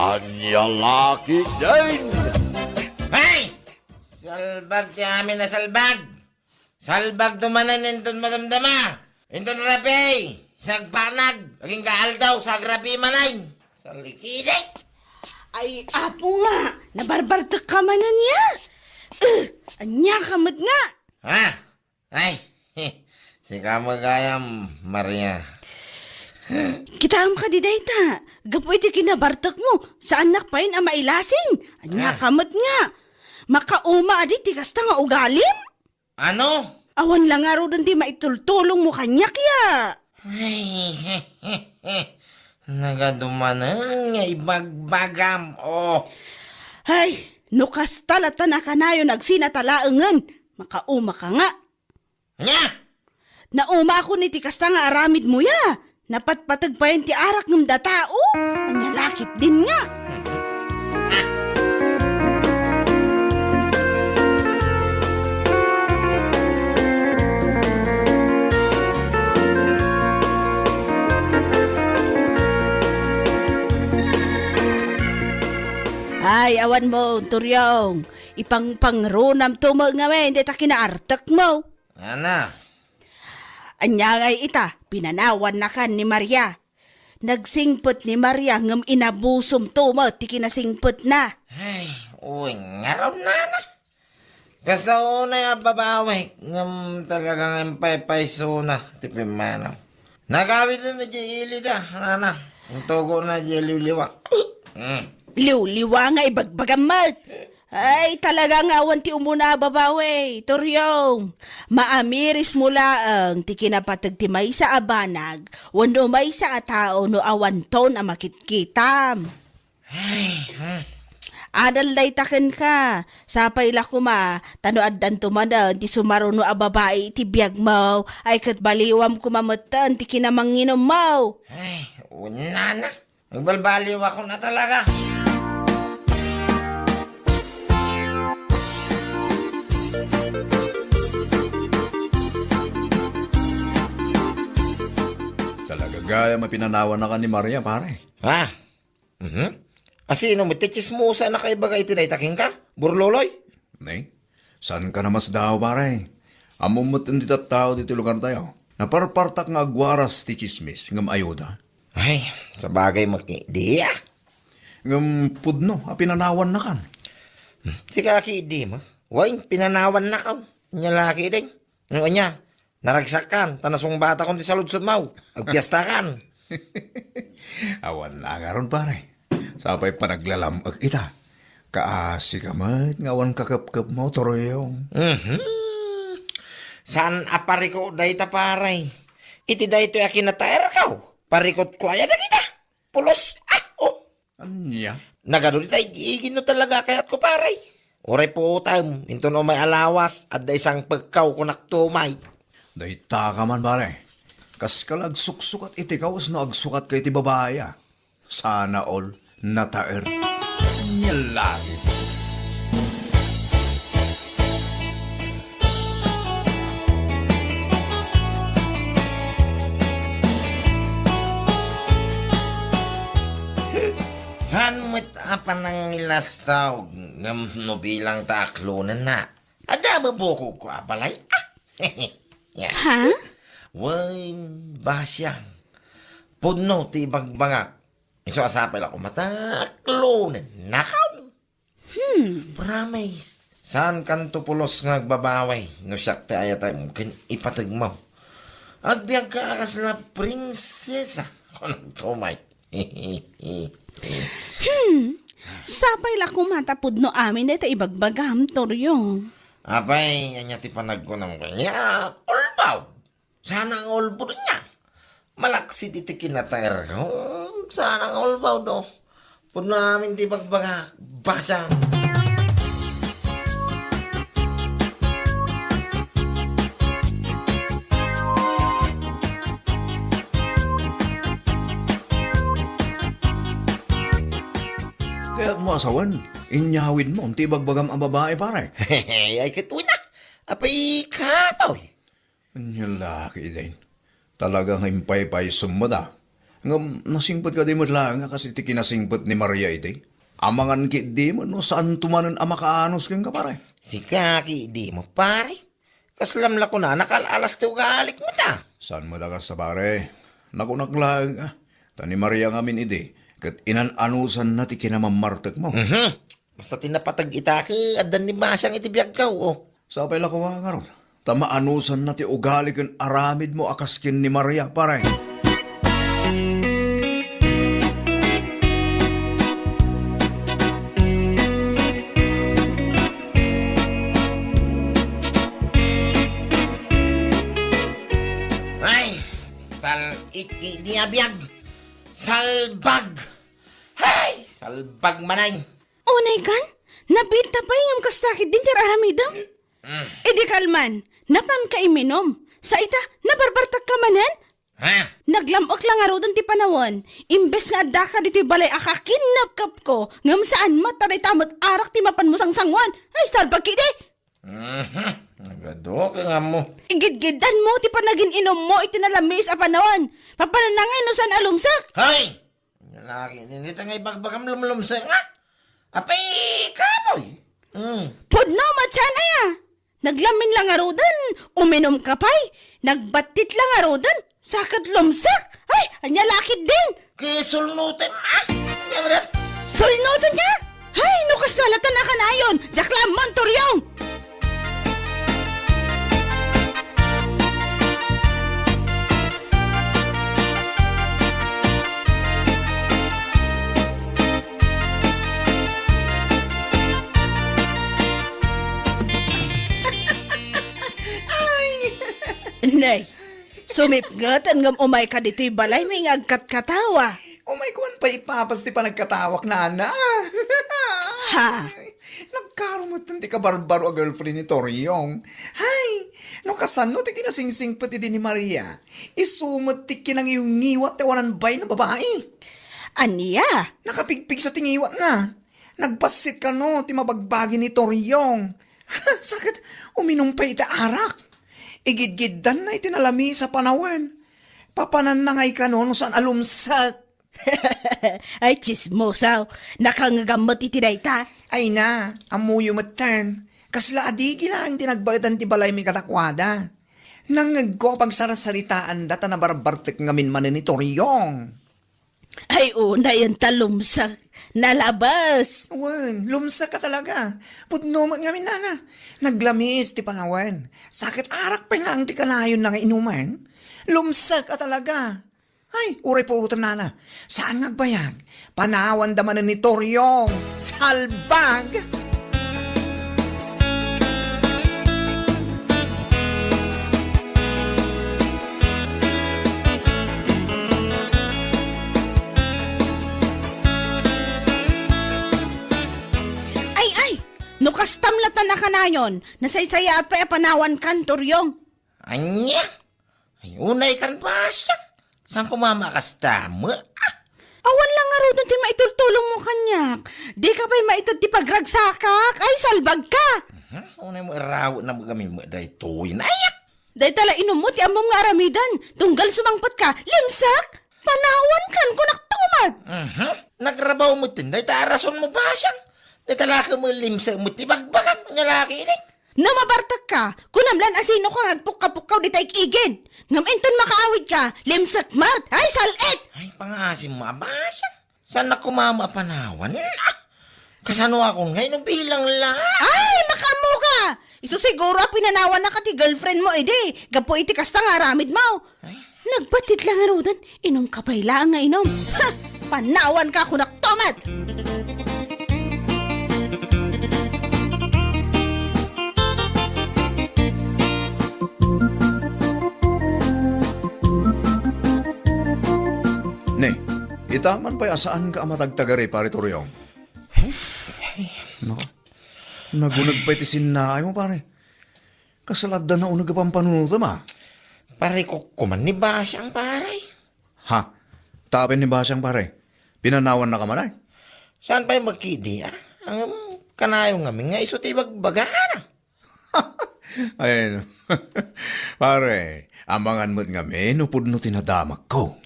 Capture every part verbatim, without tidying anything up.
Ania la ketdin? Hey! Salbag ti amin a salbag! Salbag to manen inton madamdama! Inton rabii! Sagpanag! Agingga aldaw, sagrabii manen! Salikide! Ay, apo nga! Nabarbartek ka manen ya! Eh, ania ka met nga? Ha? Ay, sika met gayam, Maria. Kitaem kadi dayta, gapu iti kinabartekmo, saannak payen a mailasing. Ania Ah. ka met nga? Makauma adi ti kasta nga ugalim? Ano? Awan la ngaruden ti maitultulongmo kaniak ya. Ay, nagadu manen nga ibagbagam, oh. Ay, no kasta latta a kanayon agsinatalaengen, makauma ka nga. Ania? Naumakon iti kasta nga aramidmo ya. Napatpateg payen ti arak ngem datao. Ania la ketdin nga? Ay, awan mo, Turyong. Ipangpangrunamto met ngamin dayta kinaartekmo. Ana? Ania ngay ita, pinanawannakan ni Maria. Nagsingpet ni Maria ngem inabusom to met ti kinasingpetna. Ay, uy, ngarud nana. Kasta unay a babawi, ngem talaga nga impaypaysona ti pimmanaw. Nagawiden idiay ilida, nana. Intugona idiay liwliwa. Mm. Liwliwa nga ibagbagam met. Ay, talaga nga awan ti umuna a babawi, Turyong. Maamirismo laeng ti kinapateg ti maysa a banag wenno maysa a tao no awanton a makitkitam. Ay, hmm. Adal dayta kenka. Sapay la koma, ta no addanto manen ti sumaruno a babai iti biagmo, ay ket baliwam koma metten ti kinamanginommo. Ay, unana. Agbalbaliwakon a talaga. Talaga gayam a pinanawannakan ni Maria, pare. Ha? Mhm. Asino met ti tsismosa a nakaibaga iti dayta kenka, Burloloy? Ne? Saanka a masdaaw, pare? Ammom met ti tattao ditoy lugartayo. Naparpartak nga agwaras ti tsismis ngem ayuda. Ay, sabagay met ketdi a. Ngem pudno a pinanawannakan. Sika ketdi met. Wen, pinanawannakaw. Ania la ketdin? Ngem ania, naragsakkan, ta nasungbatakon ti saludsodmo. Agpiestakan. Awan la ngarud, pare. Sapay panaglalam-ek ita. Kaasika met nga awan kakepkepmo, Turyong. Mhm. Saan a pariko dayta, pare. Iti daytoy a kinataerko, parikotko aya dagita. Pulos. Ah, oh. Ania? Nagadu dita igigin no talaga kayatko, pare. Uray puotem, inton umay a lawas, adda isangpekkaw, kunak tumay. Dayta ka man, pare. Kaska la agsuksukat iti kawes no agsukatka iti babai a. Sana all, nataer. Ania la ketdi. Saan met a panangilastaw ngem no bilang ta aklonenna? Adda mabukogko a balay? Ah! Ya. Ha? Wen, basiang. Pudno ti ibagbagak. Isu a sapay la koma ta aklonennakaw. Hmm. Promise. Saankanto pulos nga agbabawi no siak ti ayatem ken ipategmo. Agbiagka a kasla prinsesa. Kunakto met. Hmm. Sapay la koma ta pudno amin dayta ibagbagam, Turyong. Apay, ania ti panagkunam kaniak? Ulbaw. Sana nga ulbod niya. Malaksid iti kinataerko. Sana nga ulbaw do. Pudno amin ti bagbaga. Basa. Kayatmo a sawen, inyawidmo ti ibagbagam a babai, pare. Ay, ket wen a. Apay, kapoy. Ania la ketdin. Talaga nga impaypaysom met a. Ngem nasingpet kadi met laeng a kas iti kinasingpet ni Maria idi? Amangan ketdi met no saanto manen a makaanus kenka, pare. Sika ketdi met, pare. Kaslam la kunana, kal-alas ti ugalik met a. Saan met a kasta, pare? Nakunak laeng a. Ta ni Maria ngamin idi, ket inan-anusanna ti kinamammartekmo. Mhm. Basta ti napateg ita ket addan ni Basiang iti biagko, o. Sapay la koma ngarud, ta maanusanna ti ugali ken aramidmo a kas ken ni Maria, pare. Ay, sal-it ketdi a biag. Salbag! Hay, salbag manen. Unay kan? Nabiit ta pay ngem kasta ketdin ti ar-aramidem? Mm. Idi kalman, napanka iminum. Sa ita, nabarbartekka manen? Ha? Naglam-ok la ngaruden ti panawen. Imbes nga addaka ditoy balay a kakinnapkapko, ngem saan met ta dayta met arak ti mapanmo sangsanguan. Ay, salbag ketdi! Mhm. Nagadu ka nga mo. Igidgiddanmo ti panagin-inummo iti nalamiis a panawen. Papananna ngay no saan a lumsek? Hay! Lalaki, dita nga ibagbagam lumlumsek nga. Apay, kapoy! Mm. Pudno met saan aya? Naglamin la ngaruden, uminumka pay. Nagbattit la ngaruden, sa ket lumsek. Ay, ania la ketdin? Kisulnutem, ah! Sulnutem nga? Hay, no kasta la ta nakanayon, diak la ammo, Toriong! Ay! Nay, sumipnget ngem umayka ditoy balaymi nga agkatkatawa. Umayko pay ipapas ti panagkatawak, nana. Ha? Nagkarumetten ti kabarbaro a girlfriend ni Toriong. Hay, no kasano ti kinasingsingpet idi ni Maria, isu met ti kinangiwngiwat ti awanan bain a babai. Ania? Nakapigpigsa ti ngiwatna. Nagbassit kano ti mabagbagi ni Toriong. Sa ket, uminum pay iti arak. Igidgiddanna iti nalamiis a panawen. Papananna ngay kano no saan a lumsek. Ay, tsismosaw. Nakangngegam met iti dayta. Ay na, ammoyo metten. Kasla adigi laeng ti nagbaedan ti balaymi kadakuada. Nangngegko a pagsarsaritaanda ta nabarbartek ngamin manen ni Toriong. Ay, unayen ta lumsek. Nalabes. Wen, lumsek a talaga. Pudno met ngamin, nana. Naglamiis ti panawen. Sa ket arak pay laeng ti kanayonna nga inumen. Lumsek a talaga. Ay, uray puotem, nana. Saan nga agbayag? Panawanda manen ni Toriong. Salbag! Ay, ay! No kastam la ta nakanayon, nasaysayaat pay a panawankan, Toriong. Ania? Ay, unay kan Basiang. Saan ko mamakasta met? Ah! Awan la ngaruden ti maitultulongmo kaniak. Dika pay maited ti pagragsakak. Ay, salbagka! Mhm. Unay mo iraw na magami met daytoy. Nayak! Dayta la inummo ti ammom nga aramiden. Tunggal sumangpetka, limsek! Panawankan, kunak tumet! Mhm. Nagrabaw met din. Dayta a rasonmo, Basiang. Dayta la ket met limsek met ti bagbagam. Nya laki ini. No mabartekka, kunam lan a sinoka nga agpukka-pukkaw dita igid. Ngem inton makaawidka, limsek met. Ay, sal-it! Ay, pangasim mo, Basiang. Saan na kumama a panawan? Ah! Kasano akon nga inubilang la? Ay, makaammoka! Isu siguro a pinanawannaka ti girlfriend mo idi, gapu iti kasta nga aramid mo. Ay. Nagbattit la ngaruden, inumka pay laeng nga inum. Ha! Panawanka, kunak tumet! Ne, ita man pay a saanka a matagtagari, Pare Toriong. Naka, naguneg pay ti sinnaay mo, pare. Kasla adda nauneg a pampanunotem, a. Pare, kukkuman ni Basiang, pare. Ha? Tapin ni Basiang, pare. Pinanawannaka man, ay? Saan pay magkidi, a? Ang kanayon ngamin nga isu ti bagbagana. Ay, no. Pare, amangan met ngamin no pudno ti nadamagko.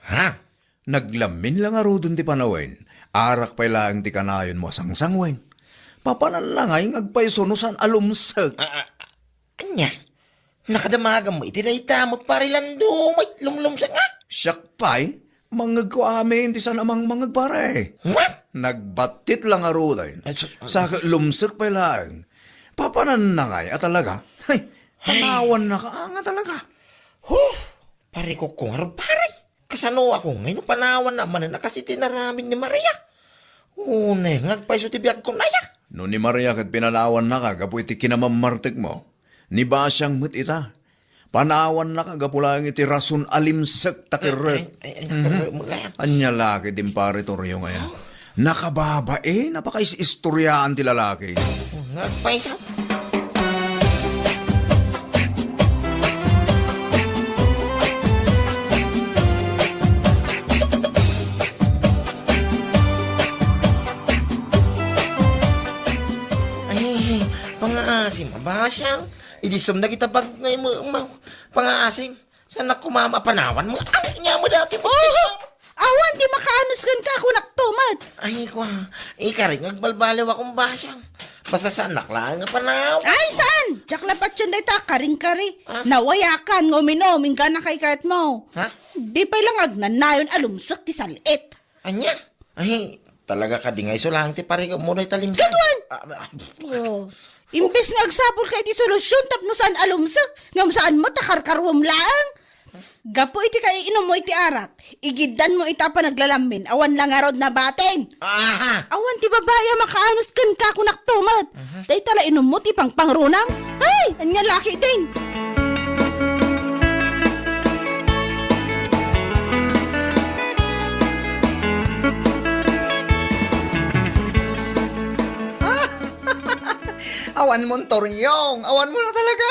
Ha? Naglamin la ngaruden ti panawen. Arak pay laeng ti kanayonmo a sangsangwen. Papananna ngay nga agpayso no saan a lumsek. A, a, ania? Nakadamaganmo iti dayta met, Pare Lando, may lumlumsek nga? Siak pay, mangngegko amin ti saan a mangmangngeg, pare. What? Nagbattit la ngaruden. Ay, sus, ah. Sa ket lumsek pay laeng. Papananna ngay a talaga? Hay, ay. Panawannaka nga talaga. Huh! Pare, kukko ngarud, pare. Kasano ako ngay no panawanna manen a kas iti inaramid ni Maria? Unay nga agpayso ti biagko, aya? No ni Maria ket pinanawannaka gapu iti kinamammartekmo, ni Basiang met ita. Panawannaka gapu laeng iti rason a limsek ta kerrek. Ay, ay, ay, nakerrek mo kaya? Ania la ket din, Pare Toryong, aya? Nakababain a pakaisistoriaan ti lalaki. Nga agpayso. Ay, pangaasim a Basiang. Idi sumda kita bag-, ngay mo, ma-, pangaasim. Saan nak kumama panawan mo? Ay, nia mo dati mo. Oho! Awan ti makaanus kenka, kunak to met. Ay, kwa. Ikarik nga agbalbaliw akong Basiang. Basta saan nak laeng nga panawan. Ay, saan? Diak la patien dayta karing-kari. Ah? Nawayakan nga uminom, inggana kay kayat mo. Ha? Di pay lang agnanayon a lumsek ti sal-it. Ania? Ay, talaga kadi nga iso laeng ti parikutmo dayta limsek? Kaduan! Ah, ah, Oh. Imbes nga agsapulka iti solusyon tapno saan a lumsek, ngem saan met a karkaruem laeng. Gapu iti kaiinummo iti arak, igiddanmo ita a panaglalamin, awan la ngarud nabatin. Aha! Awan ti babai a makaanus kenka, kunak to met. Aha. Dayta la inummo ti pangpangrunam. Ay, ania la ketdin? Awan mon, Toryong. Awan mo na talaga.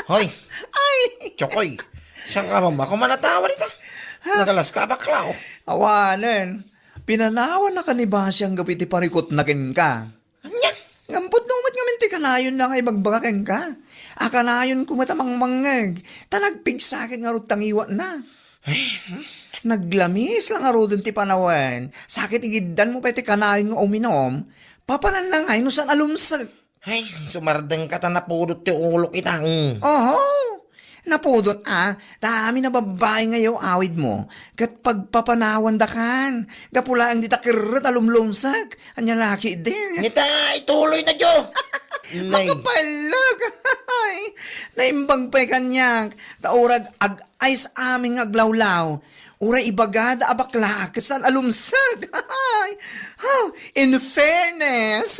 Hoy! Ay! Tsokoy! Saan ka man ako manatawa dita? Nagalas ka, bakla, oh. Awanen. Pinanawannaka ni Basiang gapu iti parikutna kenka. Ania? Ngem pudno met ngamin ti kanayonna nga ibagbaga kenka. A kanayonko met a mangmangngeg, ta nagpigsa ket ngarud ta ngiwatna. Ay, hmm. Naglamis la ngaruden ti panawen, sa ket igiddanmo pay ti kanayon nga uminom, papananna ngay no saan a lumsek. Ay, sumardengka ta napudot ti ulok ita, mm. Oho. Napudot a, ta amin a babbai nga yaw-awidmo, ket pagpapanawandakan, gapu laeng dita kerrek a lumlumsek, ania la ketdin. Ngata, ituloy na, Jo. Nay. Makapallag. Ay, naimbag pay kaniak, ta urag ag-, Ay, sa amin nga aglawlaw, uray ibagada a bakla ket saan a lumsek. Ha, in fairness.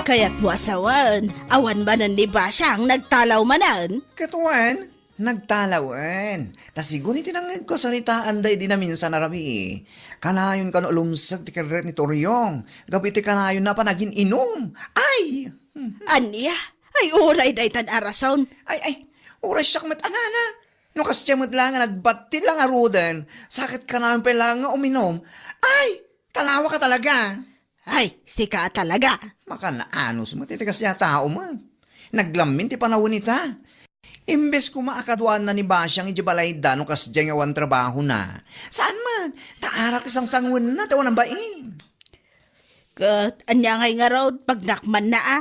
Kayatmo a sawen, awan manen ni Basiang nagtalaw manen? Ket wen, nagtalawen. Ta sigun iti nangngegko a saritaanda idi naminsan a rabii, kanayon kano a lumsek ti kerrek ni Toryong gapu iti kanayonna a panagin-inum. Ay! Ania? Ay, uray daytan a rason. Ay, ay, uray siak met a nana. No kasdiay met laeng nga nagbattit la ngaruden, sa ket kanayon pay laeng nga uminom. Ay, talawaka talaga. Ay, sika talaga. Makanaanus met iti kasdiay a tao met. Naglamin ti panawen ita. Imbes koma a kaduaanna ni Basiang idiay balayda no kasdiay nga awan trabahona. Saan met, ta arak ti sangsanguenna ta awan a bain. Ket ania ngay ngarud, pagnakmanna a?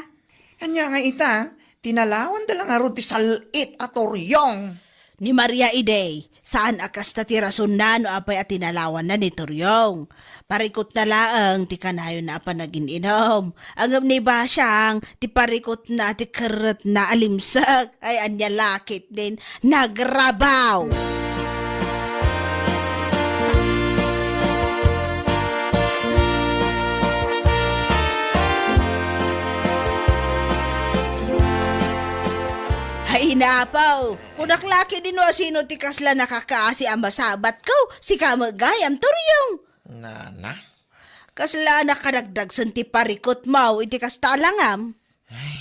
Ania ngay ita, tinalawanda la ngarud ti sal-it a Toryong. Ni Maria idi, saan a kasta ti rasonna no apay a tinalawanna ni Toryong. Parikutna laeng ti kanayonna a panagin-inum. Ngem ni Basiang, ti parikutna ti kerretna a limsek. Ay, ania la ketdin, nagrabaw! Ay, napaw! Kunak la ketdin no asino ti kasla nakakaasi a masabatko, sika met gayam, Toryong. Nana? Kasla nakadagdagsen ti parikutmo iti kasta a langam? Ay,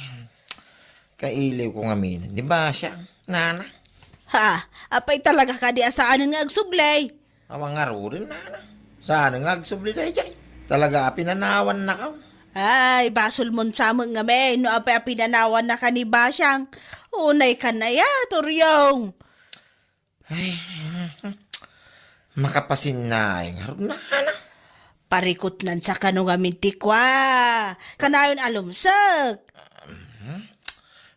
kailiwko ngamin. Di ba siya, nana? Ha, apay talaga kadi a saanen nga agsubli? Awan ngaruden, nana. Saanen nga agsubli daydiay? Talaga a pinanawannaka? Ay, basolmon sa met ngamin no apay a pinanawannaka ni Basiang. Unay ka na ya, Turyong. Ay, makapasinnaay ngarud, nana. Parikutnan sa kano ngamin ti kua. Kanayon a lumsek.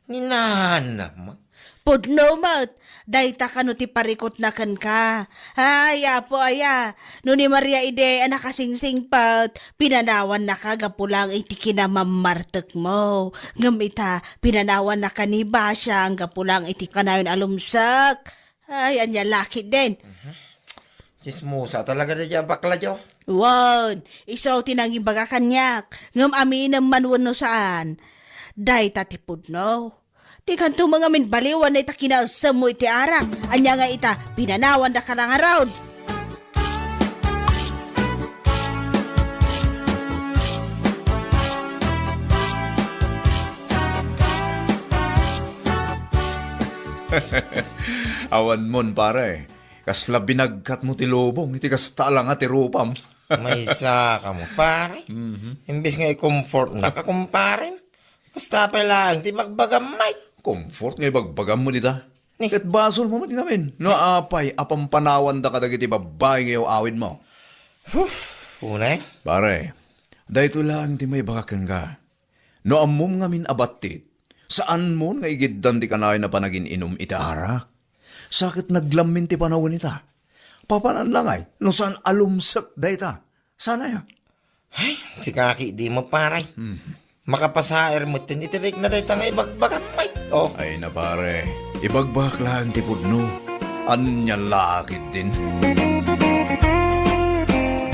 Ni nana met. Pudno met, dayta kano ti parikutna kenka. Ay, Apo aya, no ni Maria idi a nakasingsingpet, pinanawannaka gapu lang iti kinamammartekmo. Ngem ita, pinanawannaka ni Basiang gapu lang iti kanayon a lumsek. Ay, ania la ketdin. Tsismosa talaga daydiay a bakla, Jo. Wen, isu ti nangibaga kaniak, ngem aminem man wenno saan. Dayta ti pudno. Dikanto met ngamin baliwan dayta kinaesemmo iti arak. Ania nga ita, pinanawannaka la ngarud. Awanmon, pare. Kasla binagkatmo ti lubong iti kasta a langa ti rupam. Maysa kamo, pare. Mhm. Imbes nga i-comfortnaka, kumparem, kasta pay laeng ti ibagbagam, Mike. Comfort nga ibagbagammo dita? Ni? Ket basolmo met ngamin no apay a pampanawanda kadagiti babbai nga iyaw-awidmo. Huf, unay. Pare, daytoy laeng ti maibaga kenka. No ammom ngamin a battit, saanmon nga igiddan ti kanayon a panagin-inum iti arak. Sa ket naglammin ti panawen ita. Papanan la ngay no saan a lumsek dayta. Saan aya? Ay, sika ketdin, pare. Hmm. Makapasaer metten iti rikna dayta nga ibagbagam, Mike. Oh. Ay na, pare, ibagbagak laeng ti pudno. Ania la ketdin?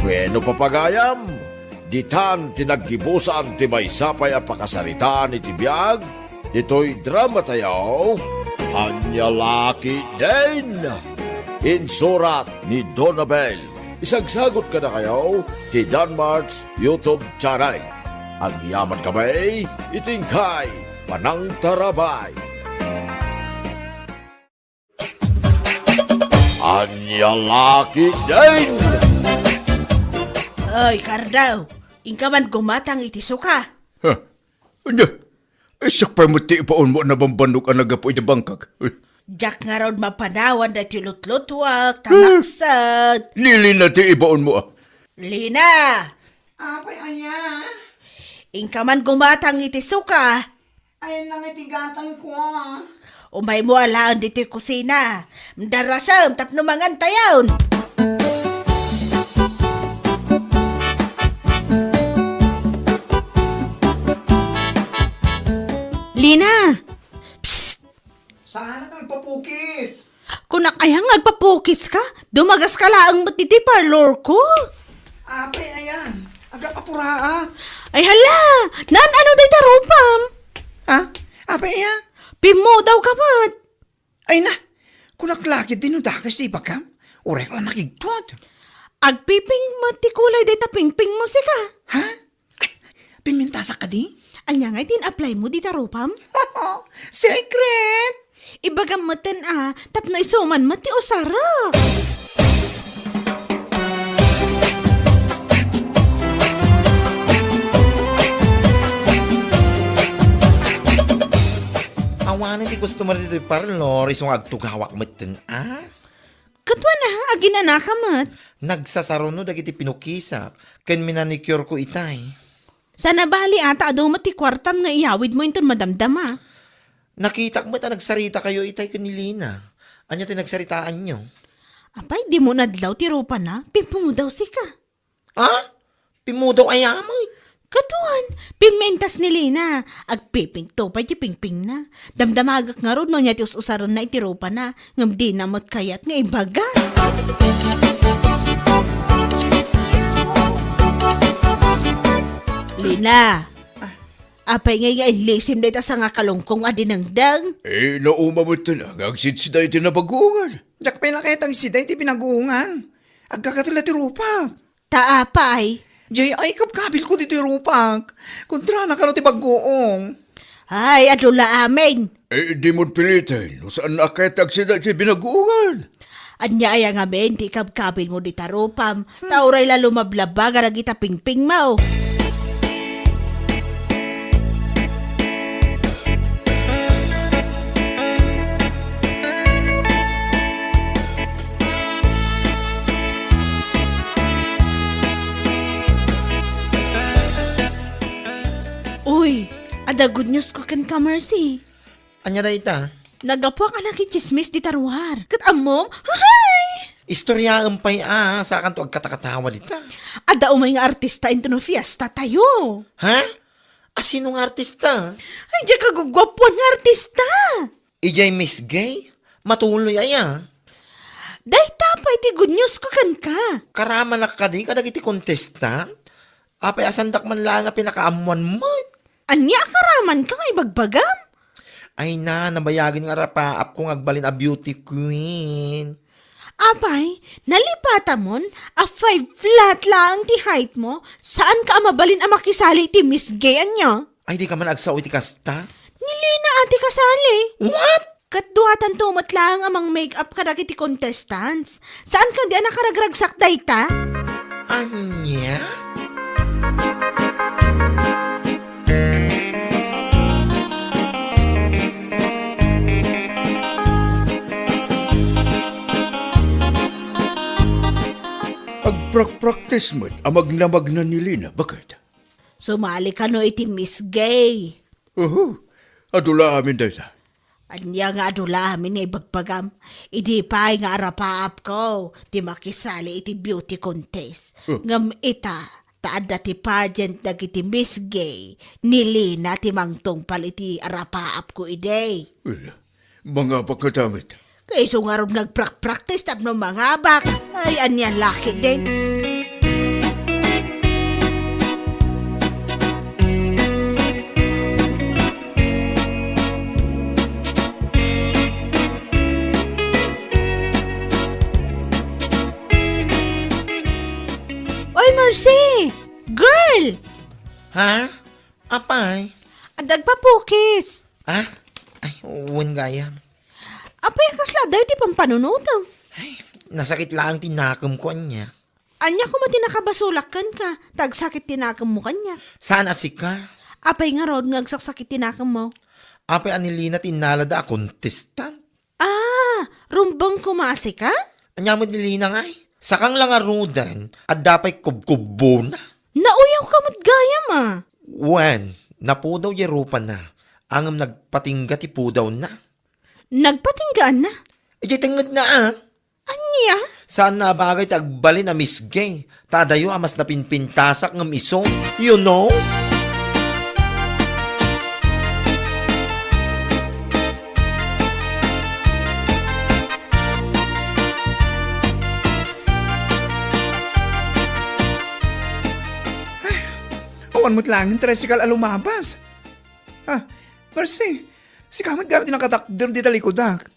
Bueno, papagayam, ditan ti naggibusan ti maysa pay a pakasaritaan iti biag ditoy dramatayo, Ania la ketdin? Insurat ni Donabel. Isagsagot kadakayo ti Danmart's YouTube channel. Agyamankami iti inkay panangtarabay. Ania la ketdin? Oy, Cardo, inka man gumatang iti suka. Ha? Ania? Ay, siak pay met ti ibaonmo a nabambannog a naggapu iti bangkag. Diak ngarud mapanawan daytoy lutlutuak, ta maksat. Ni Lina ti ibaonmo, a. Lina! Apay, ania? Inka man gumatang iti suka. Ayan lang iti gatangko, a. Umaymo alaen ditoy kusina. Darasem tapno mangantayon. Lina! Psst! Saanak nga agpapukis? Kunak aya nga agpapukiska? Dumagaska laeng met ditoy parlorko. Apay, aya, agapapuraak. Ay hala! Naan-ano dayta rupam? Ha? Apay, aya? Pimmudawka met. Ay na, kunak la ketdin no dakes ti ibagam. Uray la makigtot. Agpipink met ti kulay dayta pingpingmo, sika. Ha? Ay, pimmintasak kadi? Ania ngay ti in-applymo dita rupam? Secret! Ibagam metten a, tapno isuman met ti usarek. Awanen ti customer ditoy parlor, isu nga agtugawak metten a. Ket wen a, aginanaka met. Nagsasaruno dagiti pinukisak ken minanicureko itay. Sana bali a ta adu met ti kuartam nga iyawidmo inton madamdama. Nakitak met a nagsaritakayo itay ken ni Lina. Ania ti nagsaritaanyo? Apay, dimo nadlaw ti rupana, pimmudaw sika. Ha? Pimmudaw aya met? Kaduan, pimmintas ni Lina. Agpipink to pay ti pingpingna. Damdamagak ngarud no ania ti us-usarenna iti rupana, ngem dina met kayat nga ibaga. Lina, apay ngay nga inlisim dayta sangakalungkong a dinengdeng? Eh, nauma met nga agsidsida iti nabaguongan. Diak pay la kayat agsida iti binaguongan. Agkakatella ti rupak. Ta apay? Jay, ay, kabkabilko ditoy rupak. Kontrana kano ti baguong. Ay, adu la amin. Eh, di mo piliten, no saan a kayat agsida iti binaguongan. Ania aya ngamin ti ikabkabilmo dita rupam, ta uray la lumablaba nga dagita pingpingmo? Uy, adda good news ko kenka, Mercy. Ania dayta? Naggapuak a nakitsismis dita ruar. Ket ammom? Hay! Istoriaem pay a, sakanto agkatakatawa dita. Adda umay nga artista intono fiesta tayo. Ha? Asino nga artista? Ay, diay kaguguapuan nga artista. Idiay Miss Gay? Matuloy aya? Dayta pay ti good news ko kenka. Karamanak kadi kadagiti contestant? Apay a saandak man laeng a pinakaammuan met? Ania a karamanka nga ibagbagam? Ay na, nabayagen nga arapaapko nga agbalin a beauty queen. Apay, nalipatamon a five flat laeng ti heightmo, saanka a mabalin a makisali iti Miss Gay, ania? Ay, dika man agsao iti kasta? Ni Lina a ti kasali. What? Ket duatanto met laeng a mang-makeup kadagiti contestants. Saan kadi a nakaragragsak dayta? Ania? Agprakpraktis met a magnamagna ni Lina, baket? Sumali kano iti Miss Gay? Uhu, adu la amin dayta. Ania nga adu la amin nga ibagbagam? Idi pay nga arapaapko ti makisali iti beauty contest. Oh. Ngem ita, ta adda ti pageant dagiti Miss Gay, ni Lina ti mangtungpal iti arapaapko idi. Well, mangabak nga damit. Kayso ngarud nga agprakpraktis tapno mangabak. Ay, ania la ketdin. Oy, Mercy! Girl! Ha? Apay? Adda agpapukis. Ah? Ay, wen gayam. Apay, a kasla adda iti pampanunotem? Ay, nasakit laeng ti nakemko, ania. Ania koma ti nakabasolak kenka, ta agsakit ti nakemmo kaniak? Saan a sika? Apay ngarud nga agsaksakit ti nakemmo? Apay a ni Lina ti innalada a contestant? Ah, rumbeng koma a sika? Ania met ni Lina ngay? Sakang la ngaruden, adda pay kubkubbona. Nauyawka met gayam a. Wen, napudaw diay rupana, ngem nagpatingga ti pudawna. Nagpatinggaanna? Idiay tengngedna a. Ania? Saanna a bagay ti agbalin a Miss Gay. Ta adayo a mas napinpintasak ngem isu. You know? Awan met laeng tricycle a lumabas. Ah, Mercy, sika met gayam ti nakatakder dita likudak.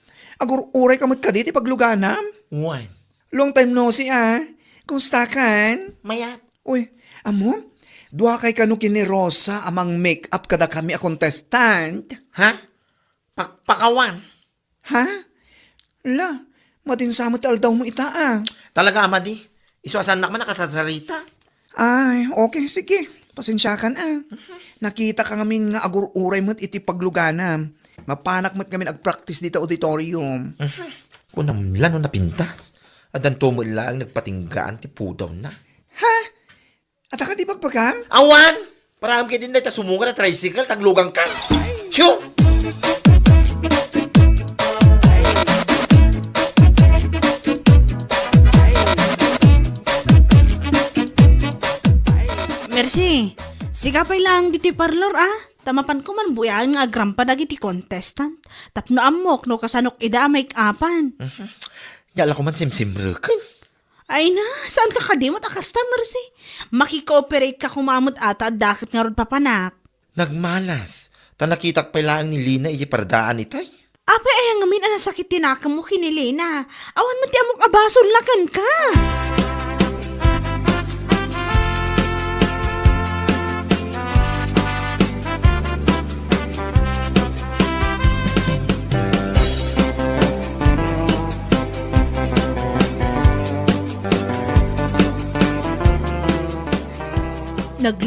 Agur-urayka met kadi ti pagluganam? Wen. Long time no see, ah. Kumustakan? Mayat. Uy, ammom? Duakay kano ken ni Rosa a mang-makeup kadakami a contestant? Ha? Pakpakawan. Ha? La, madin sa met ti aldawmo ita, ah. Talaga a madi. Isu a saannak man a kasarsarita. Ay, okay, sige. Pasensiakan, ah. Nakitaka ngamin nga agur-uray met iti pagluganam. Mapanak met ngamin agpraktis dita auditorium. Kunam la no napintas. Addanto met laeng nagpatinggaan ti pudawna. Ha? Adda kadi bagbagam? Awan! Paraem ketdin dayta sumungad a tricycle, ta agluganka. Siu! Mercy, sika pay laeng ditoy parlor, ah. Ta mapanko man buyaen nga agrampa dagiti contestant. Tapno ammok no kasanok ida a make-upan. Mhm. Diak la koma simsimreken. Ay na, saanka kadi met a kasta, Mercy? Makikooperate ka koma met a ta adda ket ngarud papanak. Nagmalas, ta nakitak pay laeng ni Lina iti paradaan itay. Apay aya ngamin a nasakit ti nakemmo ken ni Lina? Awan met ti ammok a basolna kenka.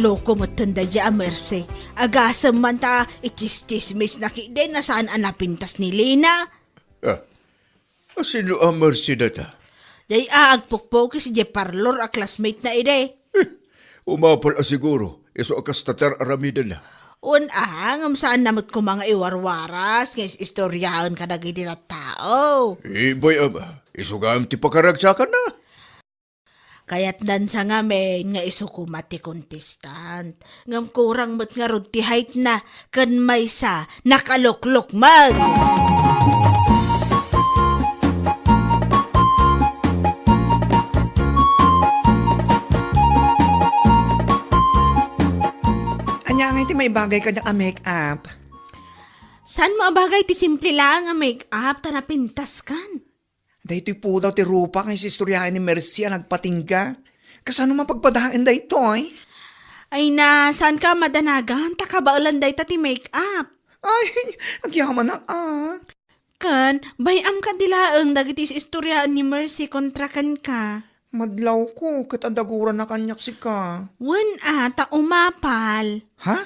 Loko metten daydiay a Mercy. Agasem man ta ichischismis na kidi na saan a napintas ni Lina. Ah, asino a Mercy dayta? Dayta a agpukpukis idiay parlor a classmate na idi. Eh, umapal a siguro, isu a kasta ti ar-aramidenna. Wen a, ngem saanna met koma nga iwarwaras nga is-istoriaen kadagiti tattao. Eh, bay-am, isu gayam ti pakaragsakanna. Kayatdan sa ngamin nga isu koma ti contestant. Ngem kurang met ngarud ti height na ken maysa nakaluklukmeg. Ania ngay ti maibagay kaniak a make-up? Saanmo a bagay ti simple laeng a make-up ta napintaskan? Daytoy pudaw ti rupa nga is-istoriaen ni Mercy a nagpatingga. Kasano mapagpadaen daytoy? Ay na, saanka a madanagan ta kabaelan dayta ti make-up? Ay, agyamanak a. Ken, bay-am kadi laeng dagiti is-istoriaen ni Mercy kontra kenka. Madlawko, ket adda gurana kaniak sika. Wen a, ta umapal. Ha?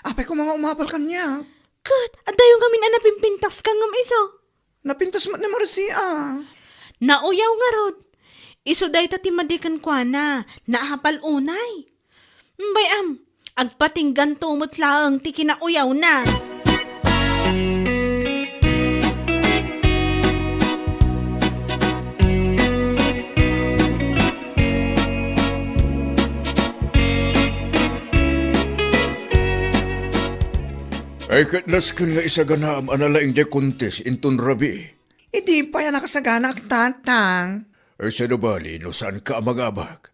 Apay koma nga umapal kaniak? Ket, addayo ngamin a napimpintaska ngem isu. Napintas met ni Mercy a. Nauyaw ngarud. Isu dayta ti madi kenkuana, naapal unay. Bay-am, agpatingganto met laeng ti kinauyawna. Ay, ket nasken nga isaganaam a nalaing diay contest inton rabii. Idi pay a nakasaganaak, Tatang. Ay, saan a bali no saanka a mangabak?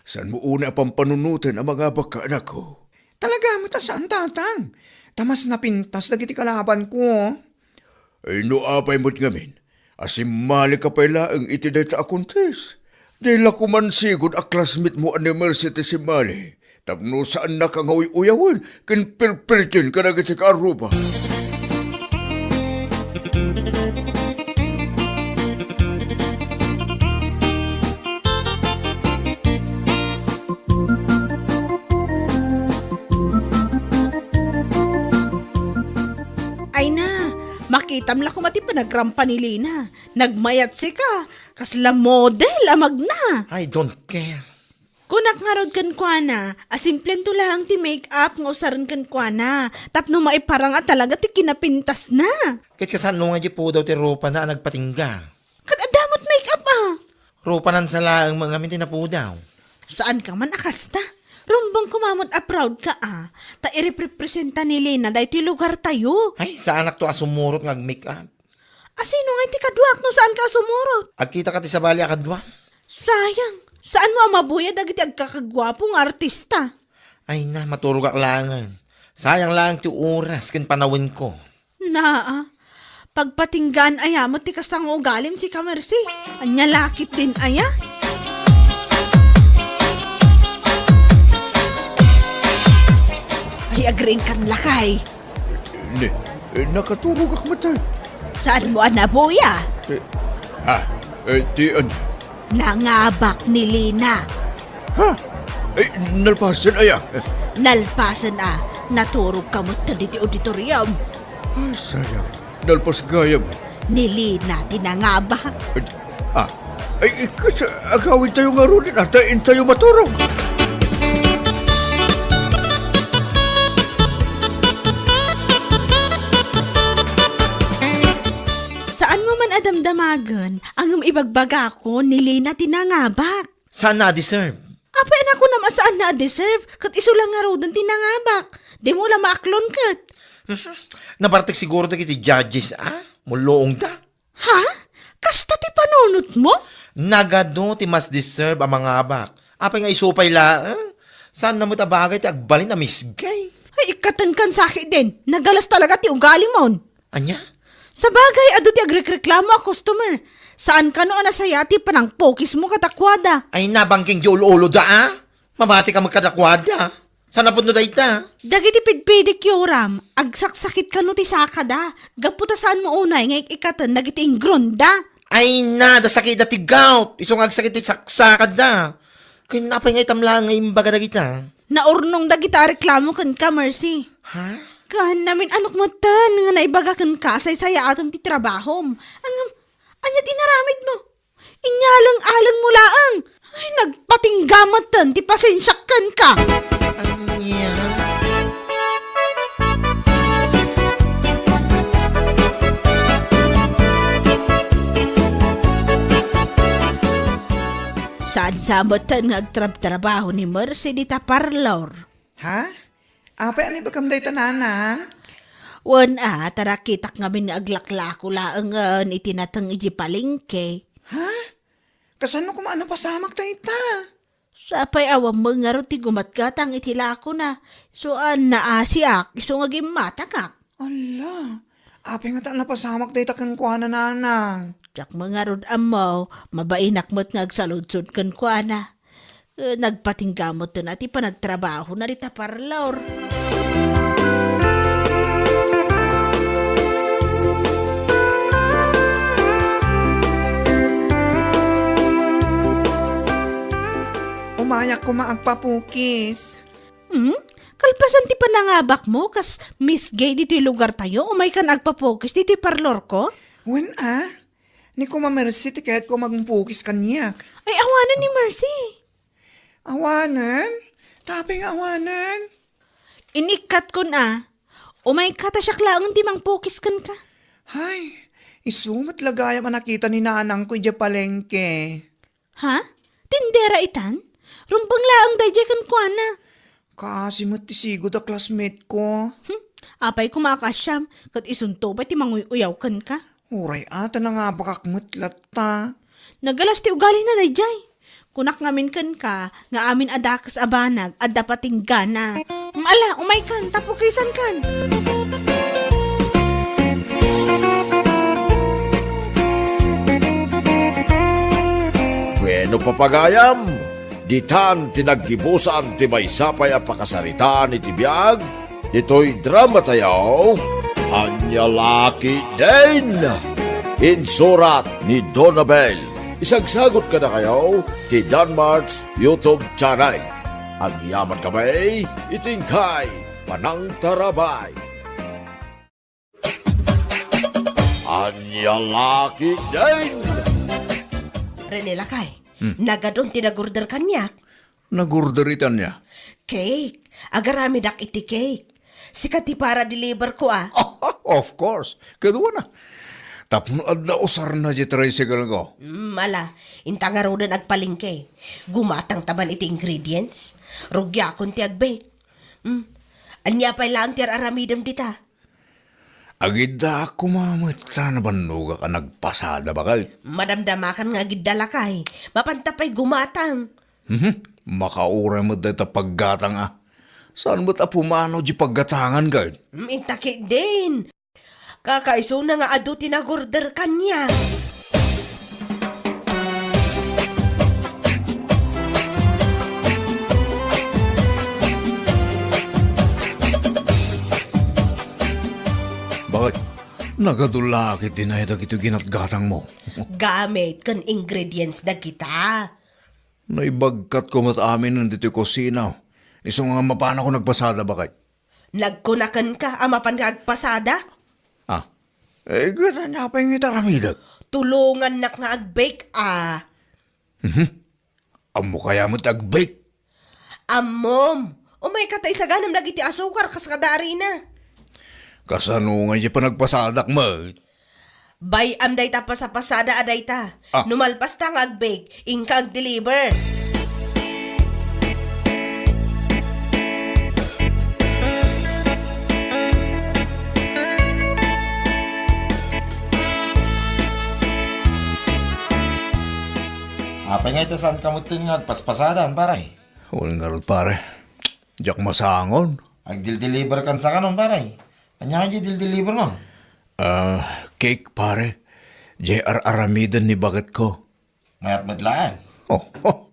Saanmo unay a pampanunoten a mangabakka, anakko? Talaga met a saan, Tatang. Ta mas napintas dagiti kalabanko. Ay, no apay met ngamin a simmalika pay laeng iti dayta a contest? Di la koman sigud a classmate mo a ni Mercy ti simmali. Tapno saannaka nga uy-uyawen ken pirpirtien kadagiti kaarruba. Ay na, makitam la koma ti panagrampa ni Lina. Nagmayat sika, kasla model a magna. I don't care. Kunak ngarud kenkuana a simplento laeng ti make-up nga usaren kenkuana tapno maiparang a talaga ti kinapintasna. Ket kasano nga di pudaw ti rupana a nagpatingga? Ket adda met make-up a. Rupanan sa laeng met ngamin ti napudaw. Saanka man a kasta? Rumbeng koma met a proud ka a, ta ireprepresenta ni Lina daytoy lugartayo. Ay, saanakto a sumurot nga ag-make-up. Asino ngay ti kaduak no saanka a sumurot? Agkitaka ti sabali a kadua. Sayang, saanmo a mabuya dagiti agkakaguapo nga artista? Ay na, maturogak laengen. Sayang laeng ti oras ken panawenko. Naa, pagpatinggaan aya met ti kasta nga ugalim, sika Mercy? Ania la ketdin aya? Ay, agriingkan lakay. Ne, eh, nakaturogak met, eh. Saanmo a nabuya? Eh, ah, eh, ti, an- Nangabak ni Lina. Ha? Eh, nalpasen aya? Nalpasen a, naturogka met ditoy auditorium. Ay, sayang. Nalpas gayam. Ni Lina ti nangabak. Ah, ay, ikat, agawidtayo ngaruden, ta intayo maturog. Saanmo man a damdamagen, ngem ibagbagako, ni Lina ti nangabak. Saanna a deserve? Apay a nakunam a saanna a deserve, ket isu la ngaruden ti nangabak. Dimo la maaklon ket. Nabartek siguro dagiti judges, a? Mulluongda. Ha? Kasta ti panunotmo? Nagadu ti mas deserve a mangabak. Apay nga isu pay laeng? Saanna met a bagay ti agbalin a misgay. Ay, ikkatenkan sa ketdin. Nagalas talaga ti ugalimon. Ania? Sabagay, adu ti agrekreklamo a customer. Saan kano a nasaya ti panangpukismo kadakuada? Ay, nabangking ti ulo-uloda, a? Mamatika met kadakuada. Saan a pudno dayta? Dagiti pidpidikyoram, agsaksakit kano ti sakada. Gapu ta saanmo unay nga ik-ikkaten dagiti ingronda. Ay na, da sakitda ti gout. Isu nga agsakit ti saksakada. Ken apay nga itam laeng nga imbaga dagita? Naurnong dagita a reklamo kenka, Mercy. Ha? Ken namin-anok metten nga naibaga kenka a saysayaatem ti trabahom. Ngem, ania ti inaramidmo? Inyaleng-alengmo laeng. Ay, nagpatingga metten ti pasensiak kenka. Ania? Saan sa metten nga agtrabtrabaho ni Mercy dita parlor? Ha? Apay a naibagam dayta, nanang? Wen a, ta nakitak ngamin nga aglaklako laengen iti nateng iti palengke. Ha? Kasano koma a napasamak dayta? Sapay awan met ngarud ti gumatgatang iti lakona. Isu a naasiak, isu nga gimmatangak. Ala, apay ngata a napasamak dayta kenkuana, nanang? Diak met ngarud ammo, mabainak met nga agsaludsod kenkuana. Eh, nagpatingga metten a ti panagtrabahona dita parlor. Umayak koma agpapukis. Hmm? Kalpasan ti panangabakmo, kas Miss Gay ditoy lugartayo, umaykan agpapukis ditoy parlorko? Wen a, ni Kuma Mercy ti kayatko a mangpukis kaniak. Ay, awanen ni Mercy. Awanen? Apay nga awanen? Inikkatkon a, umayka ta siak laeng ti mangpukis kenka. Hay, isu met la gayam a nakita ni nanangko idiay palengke. Ha? Tindera itan? Rumbeng laeng daydiay kenkuana. Kaasi met ti sigud a classmate ko. Hmm, apay koma a kaasiam, ket isunto pay ti manguy-uyaw kenka. Uray a, ta nangabakak met latta. Nagalas ti ugalina daydiay. Kunak ngamin kenka nga amin a dakes a banag, adda patinggana. Ala, umaykan, ta pukisankan. Bueno, papagayam, ditan ti naggibusan ti maysa pay a pakasaritaan iti biag, ditoy dramatayo, Ania La Ketdin! Insurat ni Donabel. Isagsagut kadakayo ti Danmart's YouTube channel. Agyamankami iti inkay panangtarabay. Ania La Ketdin! Rene, lakay, Hmm. nagadun ti nag-order kaniak. Nag-order iti ania? Cake. Agaramidak iti cake. Sika ti para-deliver ko, a. Of course. Kaduana. Tapno adda usarna diay tricycle ko. Mm, ala, inta ngaruden agpalengke. Gumatang ta man iti ingredients. Rugiakon ti ag-bake. Mm. Ania pay laeng ti ar-aramidem dita? Agiddaak koma met ta nabannogak a nagpasada, baket. Madamdamakan nga agidda, lakay. Mapanta pay gumatang. Mhm. Makauray met dayta paggatang a. Saan met a pumanaw diay paggatangan, ket? Mm, inta ketdin. Kakaisuna nga adu ti nag-order kaniak. Baket, nagadu la ketdin aya dagitoy ginatgatangmo? Gamit ken ingredients dagita. Naibagkatko met aminen ditoy kusina. Isu nga mapanakon nagpasada, baket. Nagkuna kenka a mapan nga agpasada? Ah. Eh, ket ania pay nga iti aramidek? Tulongannak nga ag-bake, a. Mhm. Ammok aya met ag-bake? Ammom. Umayka ta isaganem dagiti asukar kas kada arina. Kasano ngay diay panagpasadak met? Bay-am dayta pasapasada a dayta. Ah. No malpasta nga ag-bake, inka ag-deliver. Apay nga ita saan ka met nga agpaspasadan, pare? Wen ngarud, pare. Diak masangon. Agdil-deliver kan sa kanon, pare. Ania nga di dil-deliver mo? Ah, cake, pare. Diay ar-aramiden ni baket ko. Mayat met laeng. Oh, oh.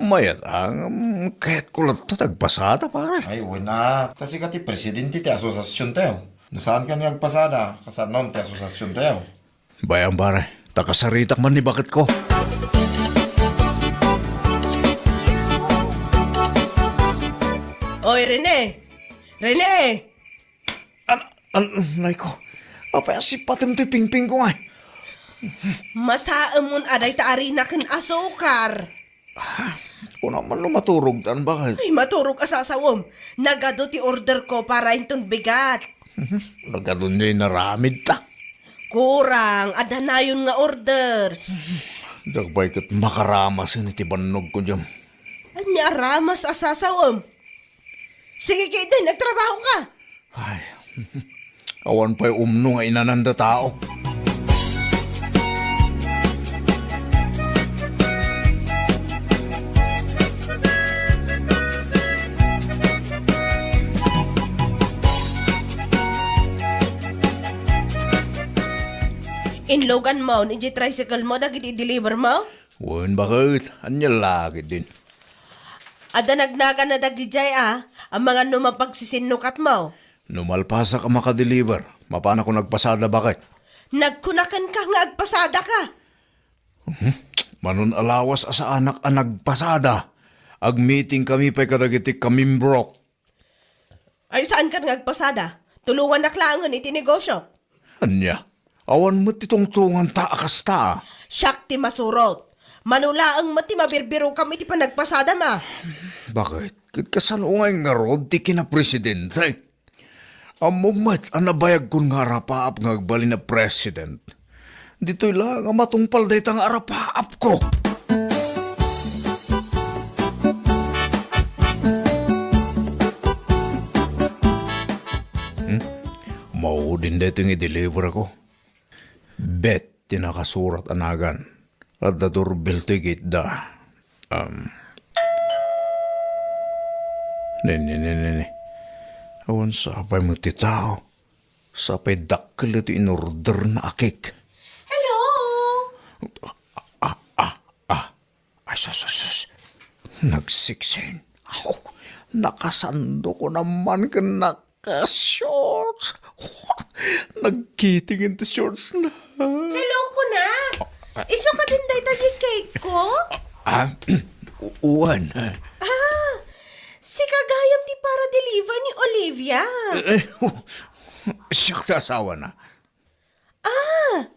Mayat ang, mm, kayat ko latta ti agpasada, pare. Ay, wen a. Ta sika ti presidente ti asosiasion tayo. No saan ka nga agpasada, kasano ti asosiasion tayo? Bay-am, pare, ta kasaritak man ni baket ko. Oy, Rene! Rene! An, an, nay ko. Apay a sippatem toy pingping ko, ay? Masaemon a dayta arina ken asukar. Ah, kuna man no maturog tan, bakit? Ay, maturog a sasawem. Nagadu ti order ko para inton bigat. Nagadu niya inaramid ta. Kurang, adda nayon nga orders. Diak pay ket makaramasen iti bannog ko diam. Ania a ramas a sasawem? Sige, ketdi, nagtrabaho ka. Ay, awan pay umno nga inananda tao. Inlugan mo, ni tricycle mo, dagiti deliver mo? Wen, bakit? Ania la ketdin? Adda nagnagan na dagidiay a, amangan no mapagsisinnukat mo. No malpasak a makadeliver, mapanakon agpasada, bakit? Nagkunaken ka nga agpasada ka. Mhm. Manon a lawas a saanak a nagpasada. Agmeeting kami pay kadagiti kamimbrok. Ay, saan ka nga agpasada? Tulonganak laengen iti negosyo. Ania? Awan met ti tungtunganta a kasta. Siak ti masurot. Mano laeng met ti mabirbirokam iti panagpasadam a. Bakit? Ket kasano ngay ngarud ti kinapresidente? Ammom met a nabayagkon nga arapaap nga agbalin a president. Ditoy la nga matungpal dayta nga arapaapko. Hmm? Maudin daytoy nga i-deliver ko. Bet ti nakasurat a nagan. Adda doorbell toy gate da. Um, ne, ne, ne, ne, ne. Awan sapay met ti tao. Sapay dakkel iti inorder na a cake. Hello? Ah, ah, ah, ah. Ay, sus, sus, sus. Nagsiksin. Aw, nakasando ko naman ken naka-shorts. Nagkiting ti shorts na. Hello, kuna. Isu ka din dayta di cake ko? Ah, u-, uwan. Ah, sika gayam ti para deliver ni Olivia. Eh, eh, siak ti asawana. Ah,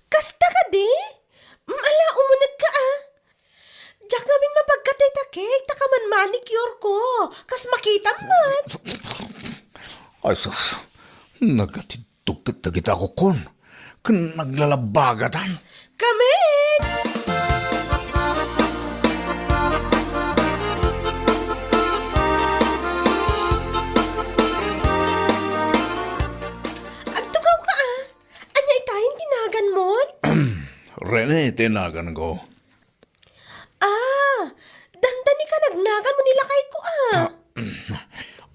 kasta kadi? Mm, ala, umuneg ka, ah. Diak ngamin mapagkatay ta cake, ta kaman manicure ko. Kas makitam met. Ay, sus. Nagatiddog ket dagita a kukon. Ken naglalabagatan. Kamen! Agtugaw ka, ah. Ania itayen ti naganmon? Rene ti naganko. Ah, dandani ka nagnagan mo ni lakayko, ah. Ah,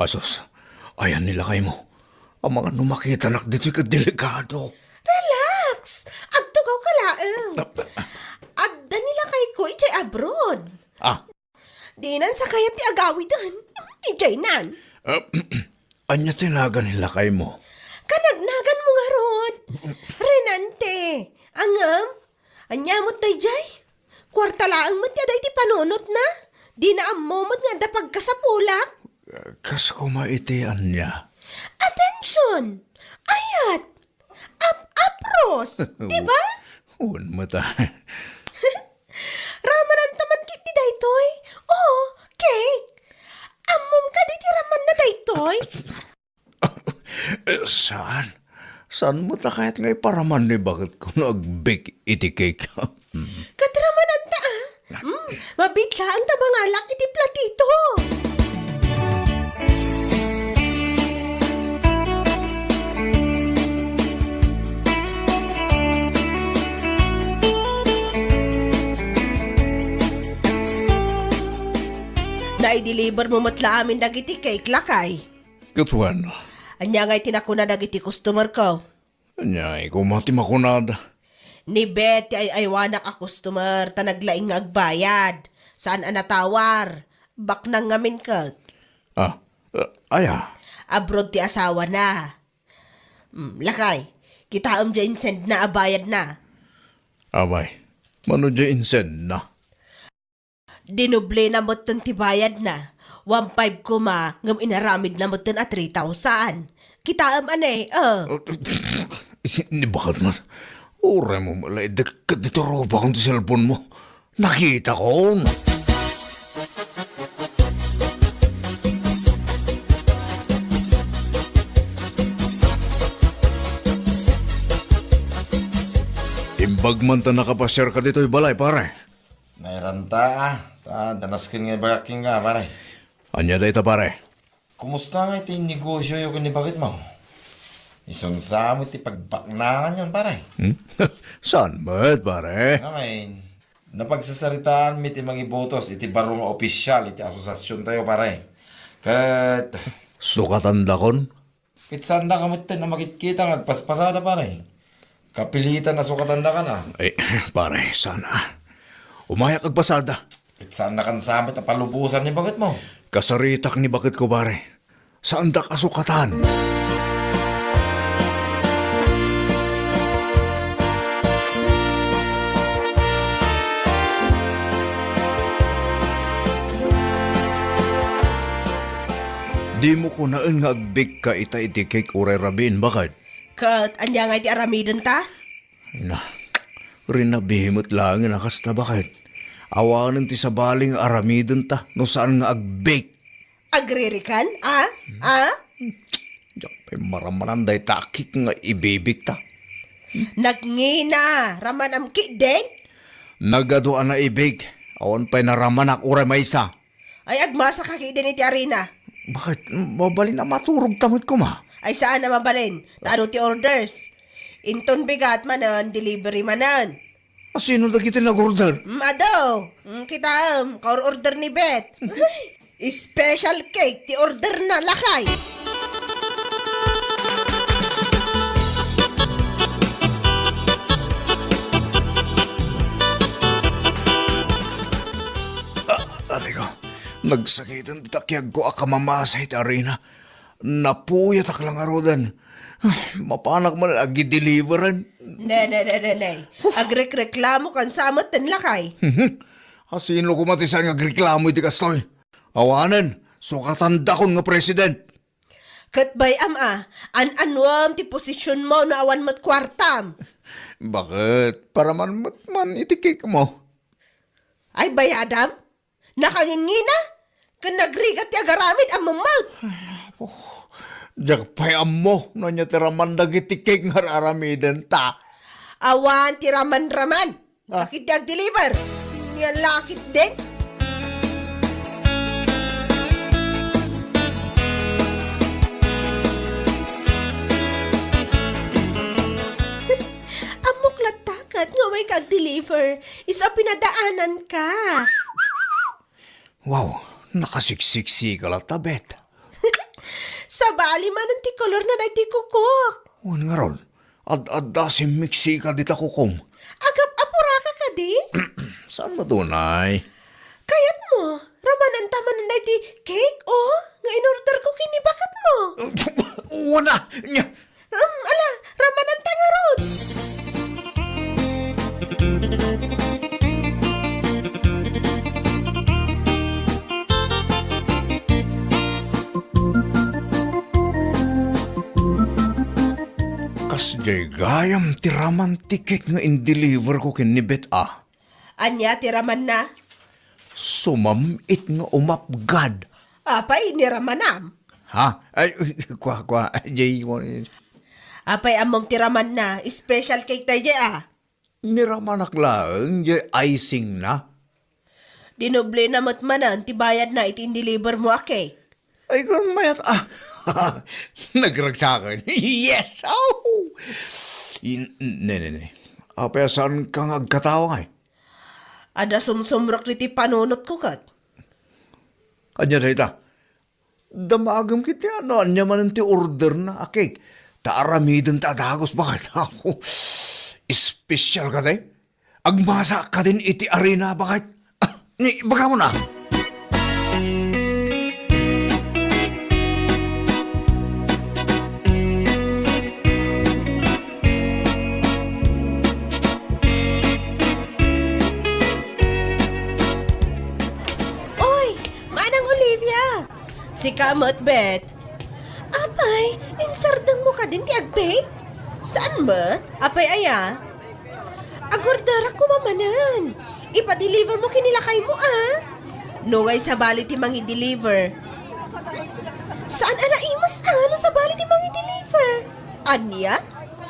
asus, ayan ni lakaymo. Amangan no makitanak ditoy ket delikado. Relax! Agtugaw ka laeng. Ah, ah. Adda ni lakayko idiay abroad. Ah, Dinan sa kayat ti agawiden. Idiay nan. Ah, ania ti nagan ni lakaymo? Kanagnagan mo ngarud. Renante. Angem? Ania met daydiay? Kuarta laeng met ti adda iti panunotna. Dina ammo met nga adda pagkasapulak. Kas koma iti ania? Attention! Ayat! Ap-apros, di ba? Wen met a. Ramananta man ketdi daytoy? Oo, cake. Ammom kadi ti ramanna daytoy? Saan? Saan met a kayat nga iparaman ni baketko no agbake iti cake? Ket ramananta, ah. Mm, mabiit laeng ta mangalak iti platito. Naideliver mo met la amin dagiti cake, lakay. Ket wen? Ania ngay ti nakuna dagiti customer ko? Ania koma ti makunada? Ni Betty ay aywanak a customer ta naglaing nga agbayad. Saan a natawar. Baknang ngamin ket. Ah, ah, aya? Abroad ti asawana. Mm, lakay, kitaem diay insend na a bayad na. Abay, mano diay insend na? Dinoble na metten ti bayad na. One five koma, ngem inaramidna metten a three thousand. Kitaem, ane, eh. Ni bakit man? Uray mo mala, idekket ditoy rubakon ti cellphone mo. Nakitakon. Imbag man ta nakapasiarka ditoy balay, pare. Nairanta, ah. Ta, danasken nga ibagak kenka, pare. Ania dayta, pare? Kumusta ngay ti negosyoyo ken ni baketmo? Isunsa met ti pagbaknanganyon, pare? Hmm? Saan met, pare? Ngamin, napagsasaritaan mi ti mangibotos iti baro nga opisial iti asosasiontayo, pare. Ket sukatandakon? Ket saandaka metten a makitkita nga agpaspasada, pare. Kapilitan a sukatandaka na. Eh, pare, sana. Umayak agpasada. Ket saannakan sa met a palubosan ni baketmo. Kasaritak ni baketko, pare. Saandak a sukatan. Dimo kunaen nga agbake ka ita iti cake uray rabiin, baket? Ket ania ngay ti aramidenta? Na, rinabi met laeng a kasta, baket. Awanen ti sabali nga aramidenta no saan nga agbake. Agririkan, a? A? Diak pay maramanan dayta a cake nga ibibake ta. Nagngina, ramanam ketdin? Nagadu a naibake, awan pay naramanak uray maysa. Ay, agmasaka ketdin iti arina. Baket, mabalin a maturogta met koma? Ay, saan a mabalin. Ta adu ti orders. Inton bigat manen, delivery manen. A, sino dagiti nag-order? Mm, adu. Mm, kitaem, kaor-order ni Bet. Special cake ti orderna, lakay. Ah, aray ko, nagsakiten ti takiagko a kamamasa iti arina. Napuyatak la ngaruden. Ah, mapanak man agideliveran. Ne, ne, ne, ne, ne. Agrekreklamokan sa metten, lakay. Asino koma ti saan nga agreklamo iti kastoy? Awanen, sukatandakon nga president. Ket bay-am a, an-anuem ti posisionmo no awan met kuartam. Baket, paraman met man iti cake mo. Ay, bayadam? Nakangingina? Ken nagrigat ti agaramid, ammom met. Ay, apo. Diak pay ammo no ania ti raman dagiti cake nga ar-aramidenta. Awan ti raman-raman. Ah. Kakit ti agdeliver. Nia la ketdin. Ammok latta ket nga umayka agdeliver. Isu a pinadaananka. Wow, nakasiksiksika latta, Bet. Sabali manen ti kolorna daytoy kukok. Wen ngarud, ad-adda simmiksika dita kukom. Agap-apuraka kadi? Saan met unay? Kayatmo, ramananta manen daytoy cake, o, nga in-orderko ken ni baketmo. Wen a, nia, Ram-, ala, ramananta ngarud. Kasdiay gayam ti raman ti cake nga in-deliverko ken ni Bet a. Ania ti ramanna? Sumam-it nga umapgad. Apay, ni ramanam? Ha? Ay, kua, kua, jay, kua. Apay, ammom ti ramanna, special cake dayjay a. Ni ramanak laeng jay icing na. Dinoblena met manen ti bayadna iti in-deliver mo a cake. Ay, kung mayat, ah, nagragsakan. Yes! Oh! In-, ne, ne, ne. Apay, saan ka nga agkatawa, ay? Adda sumsumrek diti panunotko ket. Ania dayta? Damagem ket ti ano, ania manen ti orderna a cake. Ta aramidenta a dagus, baket. Ako, espesyal kadi? Agmasa kadin iti arina, baket. Ah, ni, baga mo na. Oy, Manang Olivia! Met, Bet. Apay, insardengmo kadin ti ag-bake? Saan met? Apay aya? Agorderak koma manen. Ipa-deliver mo ken ni lakaymo, a? No ngay sabali ti mangi-deliver. Saan a naimas, a, no sabali ti mangi-deliver? Ania?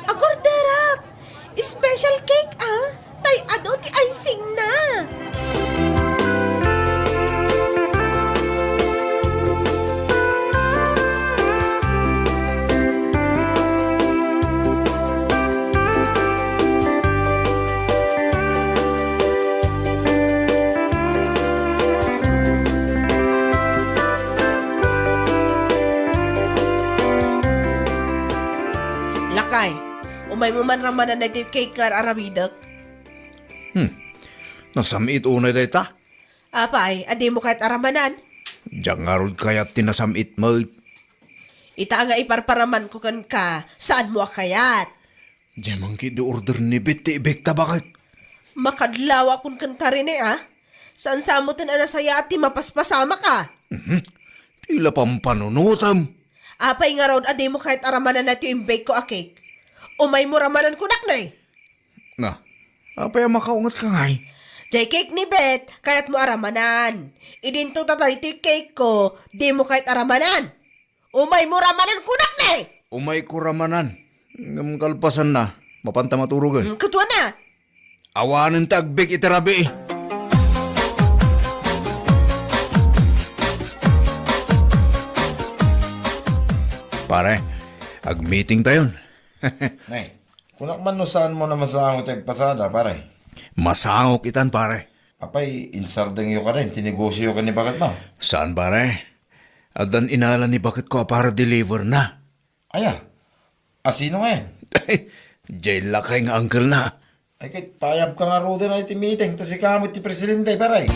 Agorderak. Special cake, a? Tay adu ti icing na. Lakay, umaymo man ramanan daytoy cake nga ar-aramidek. Hmm. Nasam-it unay dayta? Apay, a dimo kayat a ramanan? Diak ngarud kayat ti nasam-it met. Ita nga iparparamanko kenka, saanmo a kayat? Diay man ketdi order ni Bet ti i-bake ta baket. Makadlawakon kenka, Rene, a? Saan sa metten a nasayaat ti mapaspasamak, a? Mhm. Tila pampanunotem. Apay ngarud a dimo kayat a ramanan daytoy imbake ko a cake? Umaymo ramanan kunak, ne? Na, apay a makaungetka ngay? Diay cake ni Bet, kayatmo a ramanan. Idinto ta daytoy cake ko, dimo kayat a ramanan. Umaymo ramanan kunak, ne? Umayko ramanan. Ngem kalpasanna, mapanta maturogen. Hmm, kutuana. Awanen ti ag-bake iti rabii. Pare, ag-meeting tayon. Nay, kunak man no saanmo a masango ti agpasada, pare? Masangok itan, pare. Apay, insardengyo kadin ti negosio ken ni baketmo? Saan, pare. Addan inala ni baketko a para-deliver na. Aya? A sino ngayen? Diay lakay nga uncle na. Ay, ket paayabka ngaruden iti meeting, ta sika met ti presidente, pare.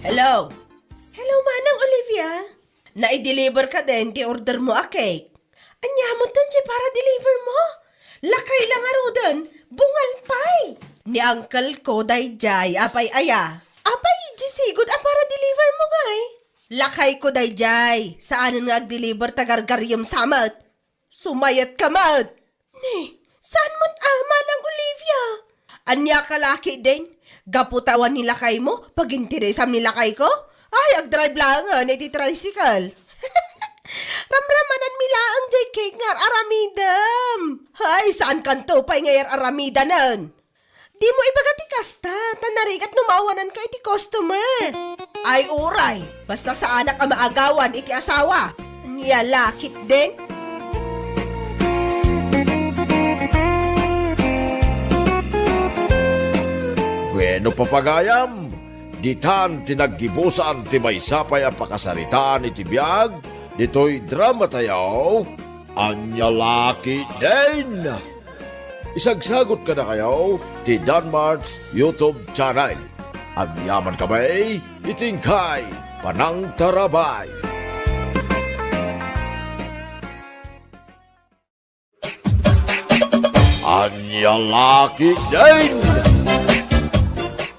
Hello? Hello, Manang Olivia. Nai-deliver kadin ti order mo a cake? Ania metten ti para-deliver mo? Lakay la ngaruden, bungal pay! Ni uncle ko daydiay, apay aya? Apay, di sigud a para-deliver mo ngay? Lakay ko daydiay, saanen nga ag-deliver ta gargariem sa met. Sumayatka met! Ne, saan met a, Manang Olivia? Ania ka la ketdin? Gapu ta awan ni lakaymo, paginteresam ni lakayko? Ay, agdrive laengen iti tricycle. Ramramananmi laeng diay cake nga ar-aramidem. Ay, saankanto pay nga ar-aramidanen. Dimo ibaga ti kasta, ta narigat no maawananka iti customer. Ay, uray, basta saanak a maagawan iti asawa. Ania la ketdin? Bueno, papagayam, ditan ti naggibusan ti maysa pay a pakasaritaan iti biag ditoy drama tayo, Ania la ketdin? Isagsagut kadakayo ti Danmart's YouTube channel. Agyaman kami iti inkay panangtarabay. Ania la ketdin?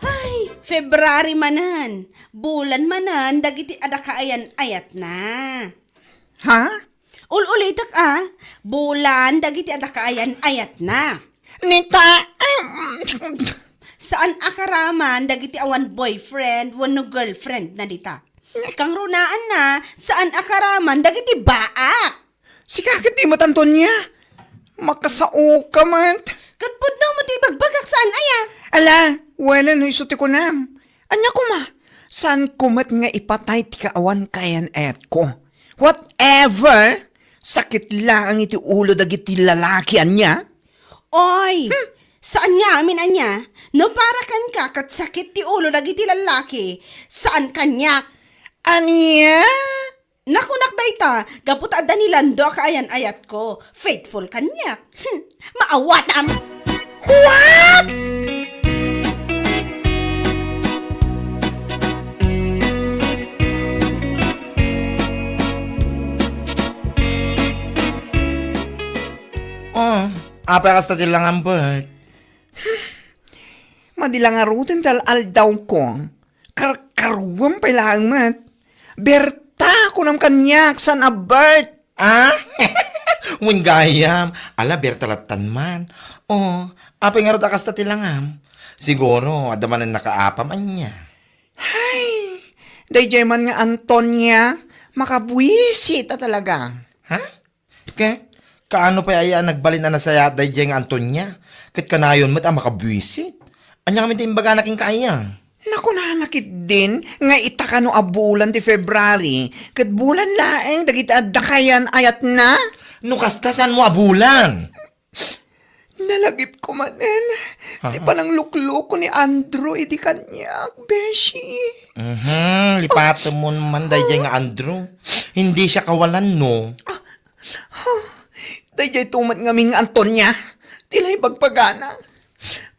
Ay, February manen. Bulan manen dagiti adda kaayan-ayatna. Ha? Ul-ulitek a, bulan dagiti adda kaayan-ayatna. Nita, saan a karaman dagiti awan boyfriend wenno girlfriend na dita. Kangrunaanna, saan a karaman dagiti baak. Sika ket di met, Antonia. Makasaoka met. Ket pudno met ti ibagbagak, saan aya? Ala, wenno no isu ti kunam. Ania koma, saanko met nga ipatay ti kaawan kaayan-ayatko. Whatever! Sakit laeng iti ulo dagiti lalaki, ania? Oy! Hmm? Saan nga amin, ania? No para kenka ket sakit ti ulo dagiti lalaki, saan kaniak. Ania? Nakunak dayta, gapu ta adda ni Lando a kaayan-ayatko. Faithful kaniak. Hmm, maawatam! What? Ah, Apay kasta ti langam, Bert? Madi la ngaruden ti al-aldawko. Karkaruam pay laeng met. Berta, kunam kaniak, saan a Bert? Ah? Wen gayam. Ala, Berta lattan man. Oh, apay ngarud a kasta ti langam? Siguro, adda manen nakaapam ania. Hay, daydiay man nga Antonia, makabuisit a talaga. Ha? Ket, kaano pay aya a nagbalin a nasayaat daydiay nga Antonia? Ket kanayon met a makabuisit. Ania ngamin ti imbagana kenka aya? Nakunana ketdin nga ita kano a bulan ti February, ket bulan laeng dagiti adda kaayan-ayatna? No kasta, saanmo a bulan? Nalagipko manen ti Ha? pananglukloko ni Andrew idi kaniak, beshi. Mhm, lipatemon man daydiay nga Andrew. Hindi siya kawalan, no? Daydiay to met ngamin nga Antonia, ti la ibagbagana.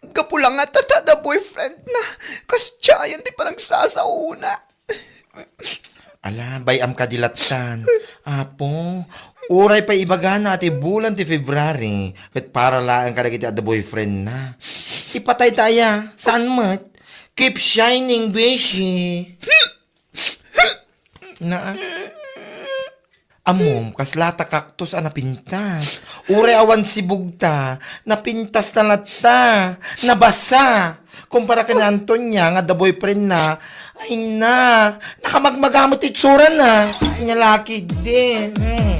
Gapu la nga ta, ta adda boyfriendna, kasdiayen ti panagsasaona. Ala, bay-am kadi lattan. Apo, uray pay ibagana a ti bulan ti February, ket para laeng kadagiti adda boyfriendna. Ipatayta aya, saan met? Keep shining, beshi. Na, ammom, kasla ta cactus a napintas. Uray awan sibugta, napintas na latta, nabasa. Kumpara ken Antonia nga adda boyfriendna, ay na, nakamagmaga met ti itsurana. Ania la ketdin. Hmm.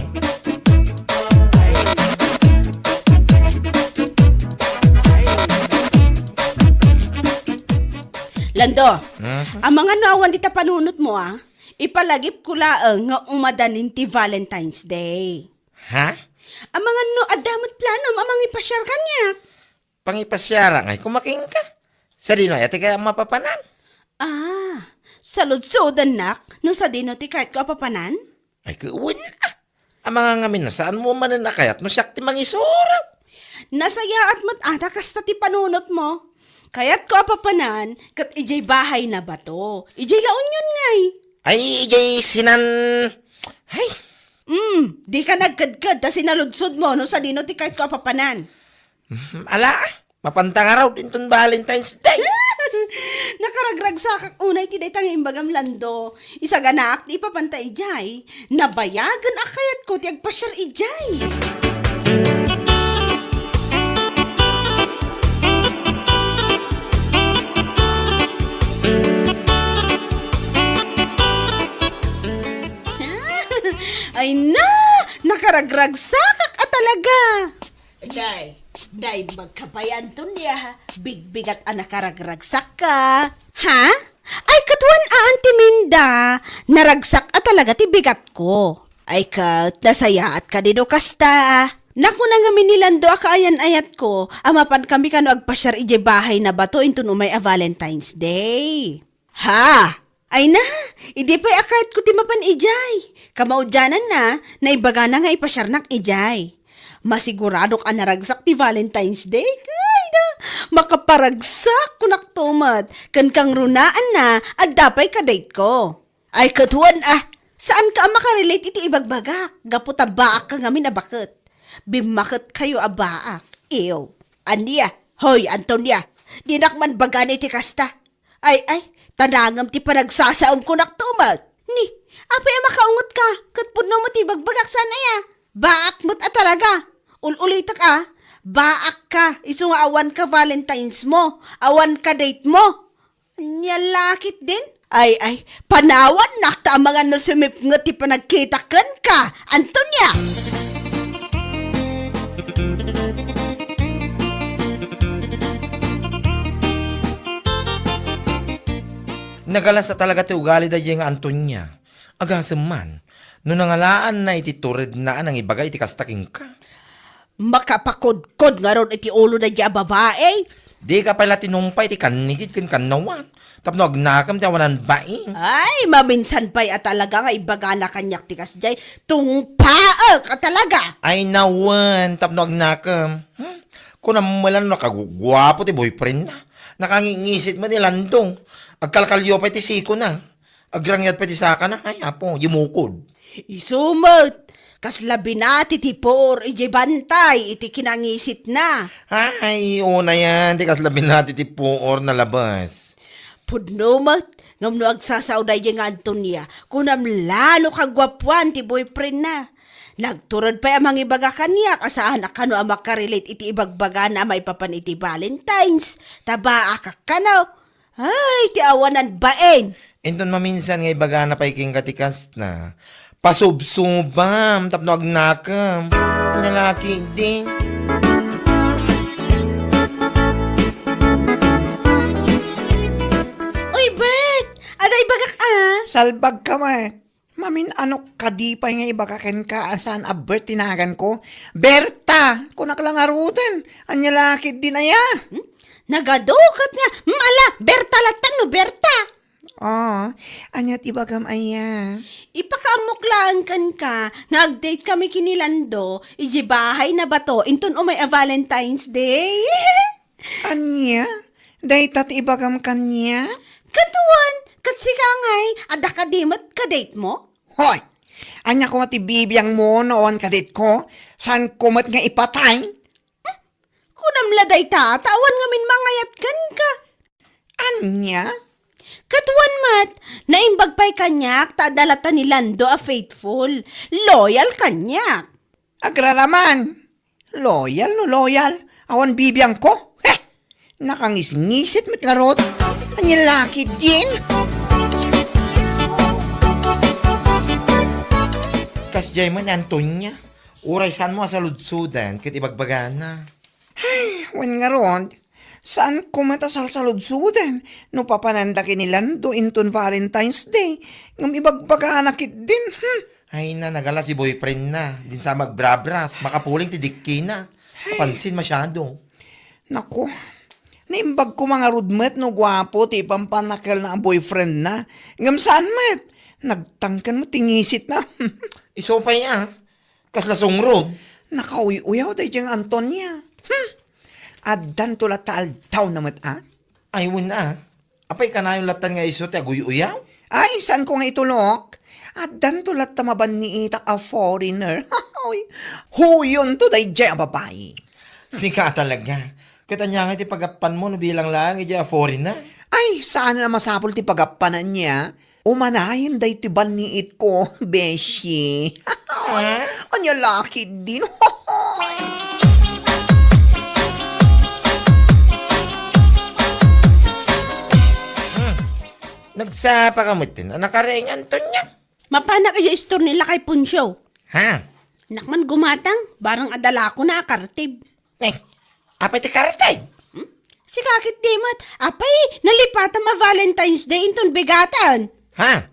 Lando, Hmm? Amangan no awan dita panunotmo, a? Ipalagipko laeng nga umadanin ti Valentine's Day. Ha? Amangan no adda met planom a mangipasiar kaniak. Pangipasiarak ngay koma kenka. Sadino aya ti kayat a mapapanan? Ah, saludsodannak no sadino ti kayatko a papanan? Ay, ket wen, a. Amangan ngamin no saanmo manen a kayat no siak ti mangisuro. Nasayaat met a ta kasta ti panunotmo. Kayatko a papanan ket idiay bahay na bato. Idiay La Union ngay. Ay, idiay sinan-, ay. Mm, dika nagkedked ta sinaludsodmo no sadino ti kayatko a papanan. Hmm, ala, mapanta ngarud inton Valentine's Day. Nakaragragsakak unay ti dayta nga imbagam, Lando. Isaganaak ti ipapanta idiay. Nabayagen a kayatko ti agpasiar idiay. Ay na! Nakaragragsakak a talaga! Day, day, magkabayan ton ya, bigbigat a nakaragragsakka. Ha? Ay, ket wen a, Auntie Minda, naragsak a talaga ti bigatko. Ay, ket nasayaat kadi no kasta. Nakuna ngamin ni Lando a kaayan-ayatko a mapankami kano agpasiar idiay bahay na bato inton umay a Valentine's Day. Ha? Ay na, idi pay a kayatko ti mapan idiay. Kamaudiananna, naibagana nga ipasiarnak idiay. Masiguradok a naragsak ti Valentine's Day. Ay na, makaparagsak, kunak to met. Ken kangrunaanna, adda pay ka-date ko. Ay, ket wen, a, saanka a makarelate iti ibagbagak, gapu ta baakka ngamin a baket. Bimmaketkayo a baak. Ew. Ania? Hoy, Antonia, dinak man bagani ti kasta. Ay, ay, ta nangem ti panagsasaom kunak to met. Ni, apay a makaungetka, ket pudno met ti ibagbagak saan aya? Baak met a talaga. Ul-ulitek a, baakka, isu nga awanka Valentine's mo, awanka date mo. Ania la ketdin? Ay, ay, panawannak ta amangan no sumipnget ti panagkitak kenka, Antonia! Nagalas a talaga ti ugali daydiay nga Antonia. Agasem man, no nangalaanna iti turedna a nangibaga iti kasta kenka. Makapakodkod ngarud iti ulo daydiay a babai. Dika pay la tinumpay ti kannigid ken kannawan tapno agnakem ti awanan baing. Ay, maminsan pay a talaga nga ibagana kaniak ti kasdiay, tungpaek a talaga. Ay, nawen, tapno agnakem. Hmm? Kunam met la no nakaguguapo ti boyfriendna. Nakangingisit met ni Landong. Agkalkalio pay ti sikona. Agrangyat pay ti sakana. Ay, apo, yumukod. Isu met, Kasla binati ti puor idiay bantay iti kinangisitna. Ay, unayan, ti kasla binati ti puor nalabas. Pudno met, ngem no agsasao daydiay nga Antonia, kunam la no kaguapuan ti boyfriendna. Nagturod pay a mangibaga kaniak a saan a kano a makarelate iti ibagbagana a maipapan iti Valentine's. Ta baakak kano. Ay, ti awanan bain! Inton maminsan nga ibagana pay kenka ti kasta, pasubsubam tapno agnakem. Ania la ketdin? Uy, Bert! Adda ibagak, a. Salbagka met. Mamin-anok kadi pay nga ibaga kenka a saan a Bert ti naganko? Berta! Kunak la ngaruden. Ania la ketdin aya? Hmm? Nagadu ket nga, hmm, ala, Berta latta no Berta! Ah, ania ti ibagam aya? Ipakaammok laeng kenka nga ag-date kami ken ni Lando idiay bahay na bato inton umay a Valentine's Day. Ania? Dayta ti ibagam kaniak? Ket wen, ket sika ngay, adda kadi met ka-date mo? Hoy! Ania koma ti bibiangmo no awan ka-date ko? Saanko met nga ipatay? Kunam la dayta, ta awan ngamin mangayat kenka. Ania? Ket wen met, naimbag pay kaniak ta adda latta ni Lando a faithful, loyal kaniak. Agraraman! Loyal no loyal, awan bibiangko. Heh! Nakangisngisit met ngarud. Ania la ketdin? Kasdiay man ni Antonia. Uray saanmo a saludsoden ket ibagbagana. Ay, wen ngarud, saanko met a salsaludsoden no papananda ken ni Lando inton Valentine's Day, ngem ibagbagana ketdin. Hmm. Ay na, nagalas ti boyfriendna. Dinsa magbrabras, makapuling ti dikkina. Ay. Kapansin masyado. Naku, naimbag ko mangarud met no guapo ti ipampanakelna a boyfriendna. Ngem saan met, nagtangken met ti ngisitna. Isu pay a, kasla sungrod. Nakauy-uyaw daydiay nga Antonia. Hmm. Addanto latta aldawna met a. Ay, wen a. Apay kanayon latta nga isu ti aguy-uyaw? Ay, saanko nga itulok? Addanto latta mabanniitak a foreigner. Hoy, huyonto daydiay a babai. Sika talaga. Ket ania ngay ti pagappanmo no bilang laeng idiay a foreigner? Ay, saan a masapul ti pagappanan aya. Umanayen daytoy banniitko, beshi. Ah? Ania la ketdin? Hmm. Nagsapa ka met, a nakareng, Antonia? Mapanak idiay istor ni Lakay Poncio. Ha? Nak man gumatang, barang adda lakona a kartib. Eh, apay ti kartib? Hmm? Sika ketdi met, apay, nalipatam a Valentine's Day inton bigaten. Ha?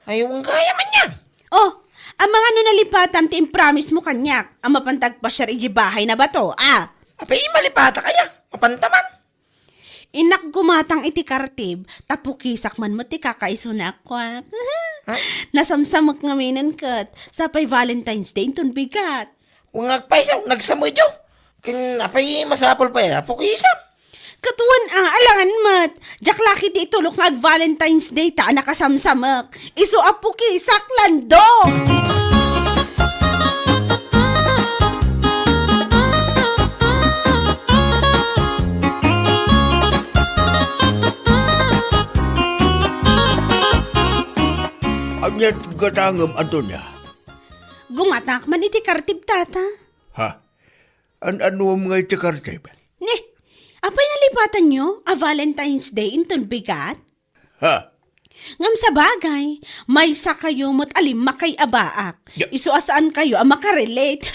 Ay, wen gayam aya. Oh, amangan no nalipatam ti impromise mo kaniak, a mapanta agpasiar idiay bahay na bato, a? Apay, malipatak aya? Mapanta man. Innak gumatang iti kartib, ta pukisak man met ti kakaisuna a kuak. Ha? Nasamsamek ngaminen ket, sapay Valentine's Day inton bigat. Wen nga agpayso, nagsamedyo. Ken apay masapul pay a pukisak? Ket wen a, alangan met. Diak la ketdi itulok nga ag-Valentine's Day ta nakasamsamek. Isu a pukisak, Lando! Ania ti gatangem, Antonia? Gumatak man iti kartib, Tata. Ha? An-anuem nga iti kartib? Ne, apay nalipatanyo a Valentine's Day inton bigat? Ha? Ngem sabagay, maysakayo met a limmakay a baak. Ya. Isu a saankayo a makarelate.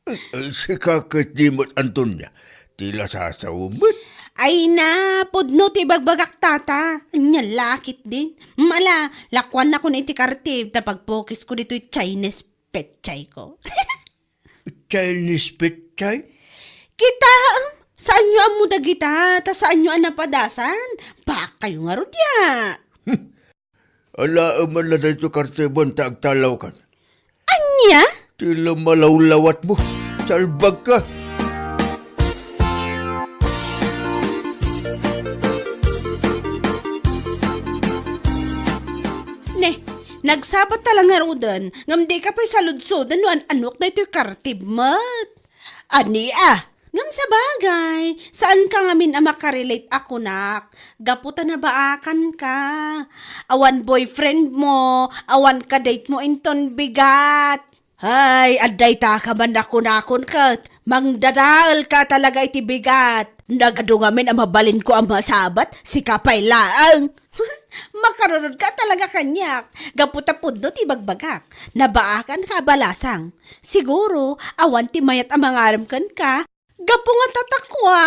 Eh, sika ketdi met, Antonia, ti la sasaom met. Ay na, pudno ti ibagbagak, Tata. Ania la ketdin. Mala, lakuannakon iti kartib ta pagpukisko ditoy Chinese petchay ko. Chinese petchay? Kitaem, saanyo ammo dagita, ta saanyo a napadasan. Baakkayo ngarud ya. Hmm. Alaem man la daytoy kartibem ta agtalawkan. Ania? Ti la malawlawatmo. Salbagka. Ne, Nagsabat ta la ngaruden, ngem dika pay saludsoden no an-anok daytoy kartib met. Ania? Ngem sabagay, saanka ngamin a makarelate a kunak. Gapu ta nabaakanka. Awan boyfriend mo, awan kadate mo inton bigat. Ay, adda itaka man a kunakon ket, mangdadaelka talaga iti bigat. Nagadu ngamin a mabalinko a masabat, sika pay laeng. Makarurodka talaga kaniak. Gapu ta pudno ti ibagbagak. Nabaakanka a balasang. Siguro, awan ti mayat a mangarem kenka. Gapu nga tatakwa.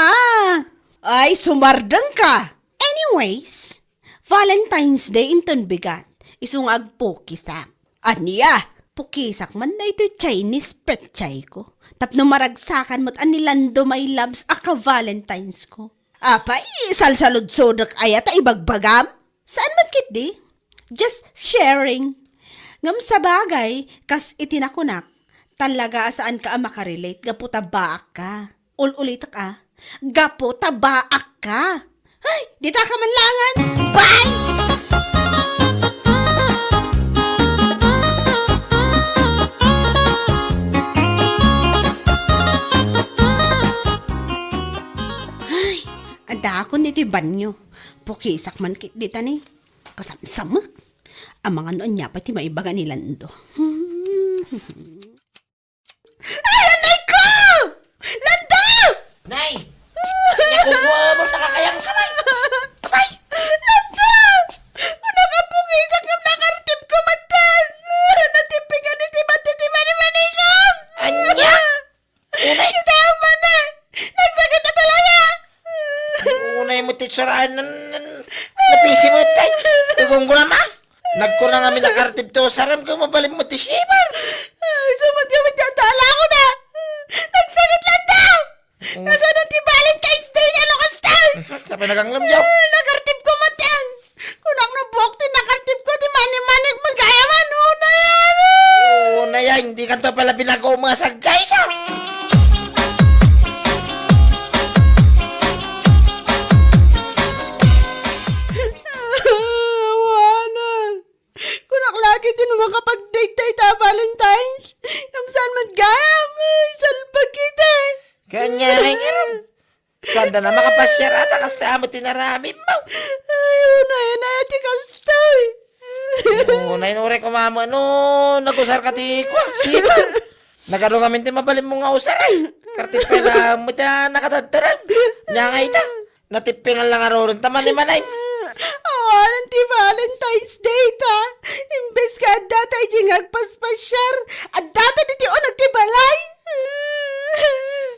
Ay, sumardengka. Anyways, Valentine's Day inton bigat. Isu nga agpukisak. Ania? Pukisak man daytoy Chinese petsayko. Tapno maragsakan met a ni Lando my loves a ka-Valentine's ko. Apay, salsaludsodek aya ta ibagbagam? Saan man ketdi? Just sharing. Ngem sabagay, kas iti nakunak, talaga a saanka a makarelate gapu ta baakka. Ul-ulitek a, gapu ta baakka. Ay, ditaka man laengen. Bye! Ay, adakon iti banyo. Pukisak man ketdi ta ni. Kasamsamek. Amangan no ania pay ti maibaga ni Lando. Ay, anay ko! Lando! Nay! Naku, mo, nakakayang ka, Nay! Abay! Lando! Kunaka pukisak ngem nakartib ko metten! Natipingan iti bati ti manimanikam! Ania? Unay? Kita man, eh! Nagsakit na talaga! Unay mo ti tsurahan nan, nan, napisi mo, tay. Igunggunam, ah. Nagkuna nga mi nakartib to, saram ko mabalin mo ti shiver. Ay, sumot kami dyan, tala ko na. Nagsakit lang daw. Oo. Kasunod ti Valentine's Day nga lukas tayo. Mhm, sabay naganglem, yaw. Ah, nakartib ko man yan. Kunak no buok ti nakartib ko, ti mani-mani, magaya man, una yan. Una yan, hindi ka to pala binago mga sagkay, sa. Awanan. Kunak lagi ti no makapag-date tayo ta Valentine's. Ngem saan met gayam? Ay, salbag kita. Kanya rin, rin. Saan da na makapasiar ata, kasta amo ti naramid mo. Ay, unay, unay, ti kastoy. Unay, unay, kumama, no, nagusar ka ti, kwa, sipa. Nagado ngamin ti mabalin mo nga usar, eh. Kartipela mo ta nakatagtarag. Nya nga ita. Natippingan lang aruron ta manimanay. Awanan ti Valentine's Day ta. Imbes nga adda ta iti nga agpaspasiar, adda ta diti uneg ti balay.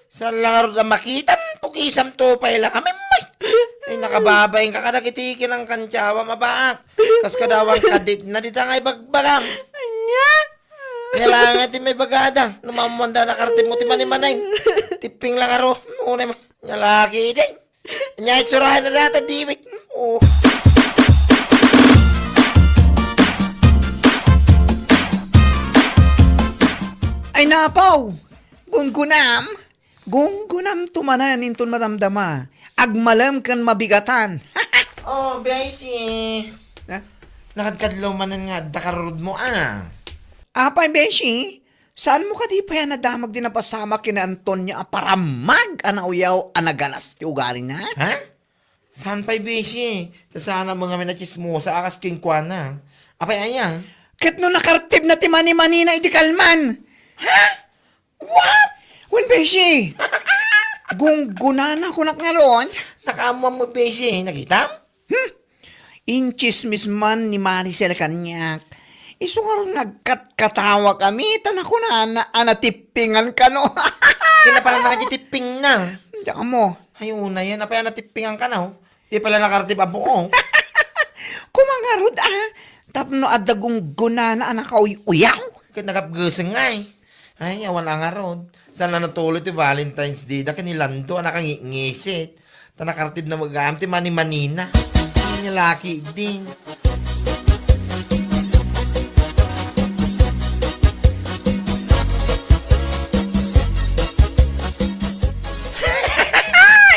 Saan lang arud a makitan, pukisam to pay lang. Amay, may. Ay, nakababain ka kadagiti kinangkantyawa, mabaak. Kas kadawan kadit na dita nga ibagbagam. Anya? Nya lang nga ti may bagada. Numamuan da nakartib mo ti manimanay. Tipping lang aro. Unay mo. Nya laki, day. Nya itsurahan na data, diwit. Oh. Ay, napaw! Gunggunam! Gunggunam to manen inton madamdama. Agmalem ken mabigatan. Oh, Beshi. Ha? Nakadkadlaw manen nga adda karurod mo, ah. Apay, Beshi? Saan mo kadi pay a nadamag di napasamak ken ni Antonia a paramag a nauyaw a nagalas ti ugalina? Ha? Saan pay, Beshi? Sasana mo ngamin a tsismosa a kas kenkuana. Apay aya? Ket no nakartib na ti manimanina idi kalman. Ha? What? Wen, Beshi. Gunggunana kunak ngarud. Nakaammoan mo, Beshi. Nakitam? Hmm? Intsismis man ni Maricel kaniak. Isu ngarud nga agkatkatawak a mita na kunana a natippingan kano. Sina pala nga ti tipping na? Diak mo. Ay, una yan. Apay a natippingan ka na, oh. Di pala nakartib a buo. Kumangarud, ah. Tapno adda gunggunana a nakauy-uyaw. Ket nagapgeseng nga, eh. Ay, awan a ngarud. Saan na natuloy ti Valentine's Day da ken ni Lando a nakangitngisit. Ta nakartib na magam ti manimanina. Ay, laki din.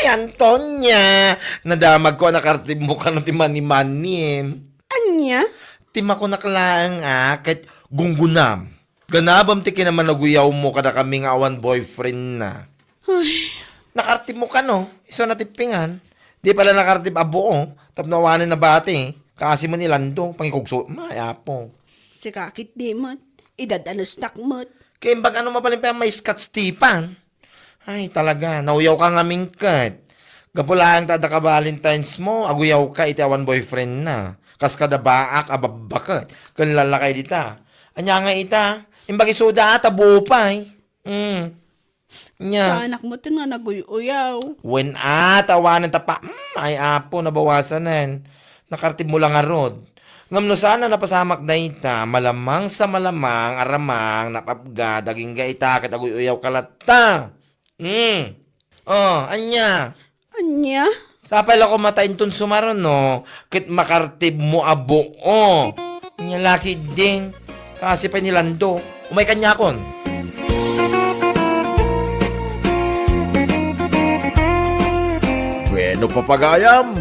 Ay, Antonia! Nadamag ko a nakartib mo kano ti manimanim. Ania? Ti makunak laeng a ket gunggunam. Ganabem ti kinamanaguyaw mo kadakami nga awan boyfriend na. Ay. Nakartib mo kano, isu na tippingan. Di pala nakartib a buo, tapno awanen nabati. Kaasi man ilando, pangikugso, may apo. Sika ket di met, idad-anesnak met. Kay imbag ano mabalin pa may Scott Stefan. Ay, talaga, nauyaw ka ngamin ket. Gapu laeng ta adda ka Valentine's mo, aguyaw ka iti awan boyfriend na. Kas kada baak a babbaket, ken lalakay dita. Anya nga ita, imbag isuda ata buo pay. Mm. Nya. Saanak mo ten nga naguy-uyaw. Wen a, tawanan ta pa, mm, ay apo, nabawasanen. Nakartib mo lang arud. Ngem no saan a napasamak dayta, malamang sa malamang, aramang, napapga, daging gaita, ket aguy-uyaw ka latta. Hmm. Oh, anya? Anya? Sapay la ko mata inton sumaruno, ket makartib mo a buo. Anya laki din. Kasi pa ni Lando. Umay kanyakon. Bueno, papagayam,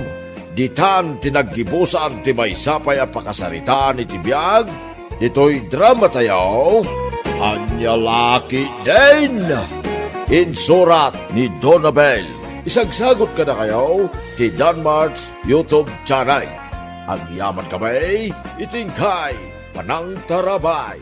ditan ti naggibusan ti maysa pay a pakasaritaan iti biag ditoy drama tayo, Anya Laki Din. Insurat ni Donabel. Isagsagot kadakayo ti Danmart's YouTube channel. Agyaman kami iti inkay panangtarabay.